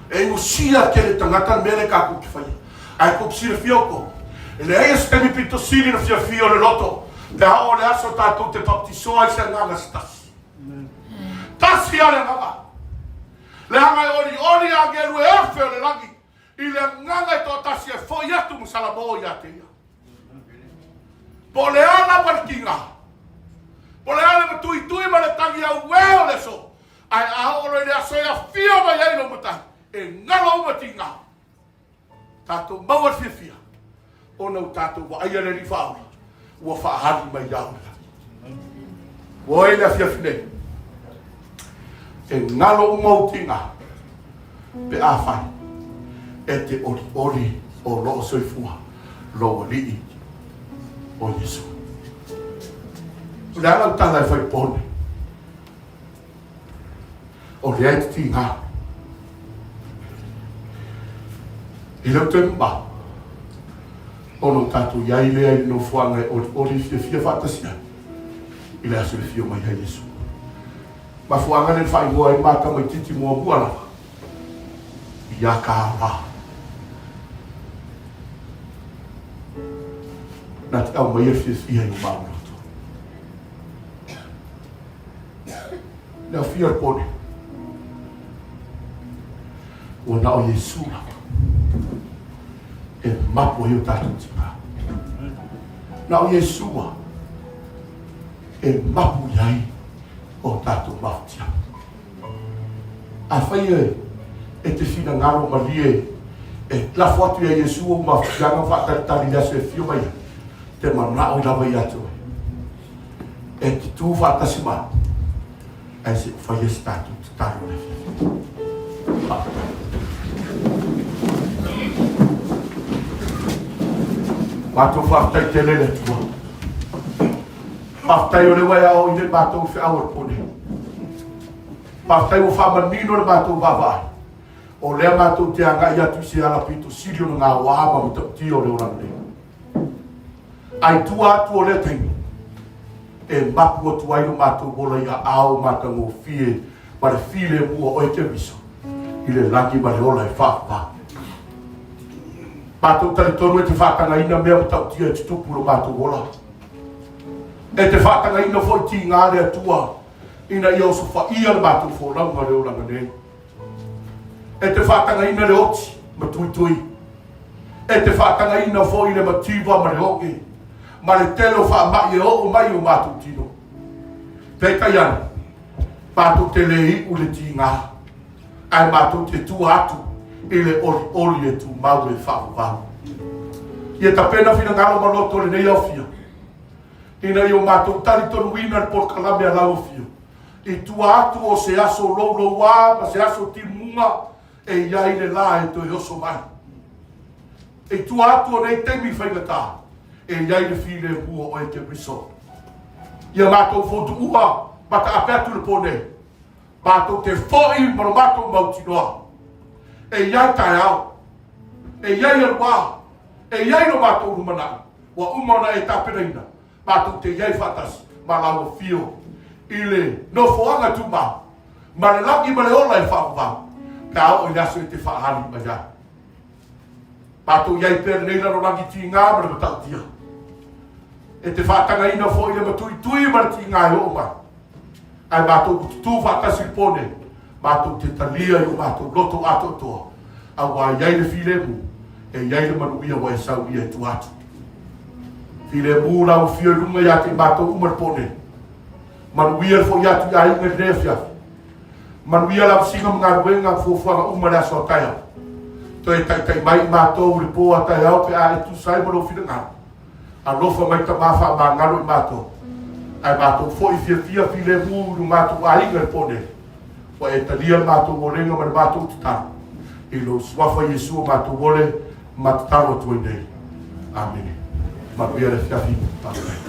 e ingosia ke le tangata le mea lea kākou ki whaia. Ae kou te silafia outou, e leai se taimi pito sili na fiafia o le loto pe a oo le aso tatou te baptisoa ai se agaga se tasi. Tasi a le agaga. Leaga e olioli agelu e afe o le lagi i le agaga e toatasi e foi atu ma salamo ia te ia. Po o le a lava le tiga, po o le a le matuitui ma le tagi auē o le aso, ae a oo loa i le aso e afio mai ai lou matai, e galo uma tiga. Tatou maua le fiafia ona ua tatou vaaia le Alii Faaola ua faahali mai ia oe. Ua oe le afiafi nei, e galo uma ou tiga pe afai e te olioli o lo o soifua lou Alii o Iesu. O le a lau tala e fai pone? O lea e te tiga. E le o toe mamao ona o tatou i ai lea i le nofoaga e olioli fiafia faatasi ai i le aso e afio mai ai Iesu. Mafuaaga lea na faaigoa ai ma tamaitiiti muamua lava ia Kaala. Na te aumaia fiafia i o maua loto. Le afio le pone. Ua na o Iesu lava e mapu ai o tatou tina. Na o Iesu e mapu i ai o tatou mafutia. Afai e, e te finagalo malie e lafo atu ia Iesu ou mafutiaga ma faatalitali i le aso e afio mai ai, te manao i lava ia te oe. E te tū faatasi mai, ae se i faia se tatou tatalo i le afiafi. Faafetai. Matou faafetai tele le Atua. Faafetai o lea ua e aoaoina i matou i feau o le po nei. Faafetai ua faamanino le matou vaavaai. O lea matou te agai atu i se ala pito sili ona gaoa ma matautia o le olaga nei. Ae i tua atu o lea taimi, e mapu atu ai lo matou ola i aao matagofie ma le filemu o oe Keriso i le lagi ma le ola e faavavau. Matou talitonu e te faatagaina mea matautia e tutupu i lo matou ola. E te faatagaina foi tiga le Atua ina ia osofaia le matou folauga o le olaga nei. E te faatagaina le oti ma tuitui. E te faatagaina foi le mativa ma le oge ma le tele o faamai e oo mai i o matou tino. Peitai ane, matou te le iu le tiga, ae matou te tua atu i le olioli e tumau e faavavau. Ia tapena finagalo ma loto o lenei aofia, ina ia o matou talitonuina le polokalame a lau afio, I tua atu o se aso loulouā ma se aso timuga e i ai le lā e toe oso mai. I tua atu o nei taimi faigata, e i ai le filemu o oe Keriso. Ia matou fotuua ma taape atu le pō nei, matou te foi ma lo matou mautinoa. E i ai taeao, e i ai aluā, e i ai lo matou lumanai, ua uma ona e tapenaina Matou te i ai faatasi ma lau afio i le nofoaga tumau ma le lagi ma le ola e faavavau pe a oo i le aso e te faahali mai ai. Matou i ai pea lenei lalolagi tigā ma le matautia. E te faatagaina foi le matuitui ma le tigā e oo mai. Ae matou ku tutū faatasi i le pō nei, matou te talia i o matou loto atoatoa, auā i ai le filemu, e i ai le manuia ua e saunia e tua atu. Filemu lau afio i luga ia te i matou uma le pō nei. Manuia le foʻi atu i aiga i lenei afiafi. Manuia lau siga ma galuega ma fuafuaga uma i le aso a taeao. Toe taitai mai i matou i le pō a taeao pe a e tusa ai ma lou finagalo. Alofa mai Tama faamagalo i matou, ae matou foi fiafia filemu i lo matou aiga i le po nei. Ua e talia le matou olega ma le matou tatalo. I lou Suafa Iesu o matou ole ma tatalo atu ai nei. Amene. Manuia le afiafi. Faafetai.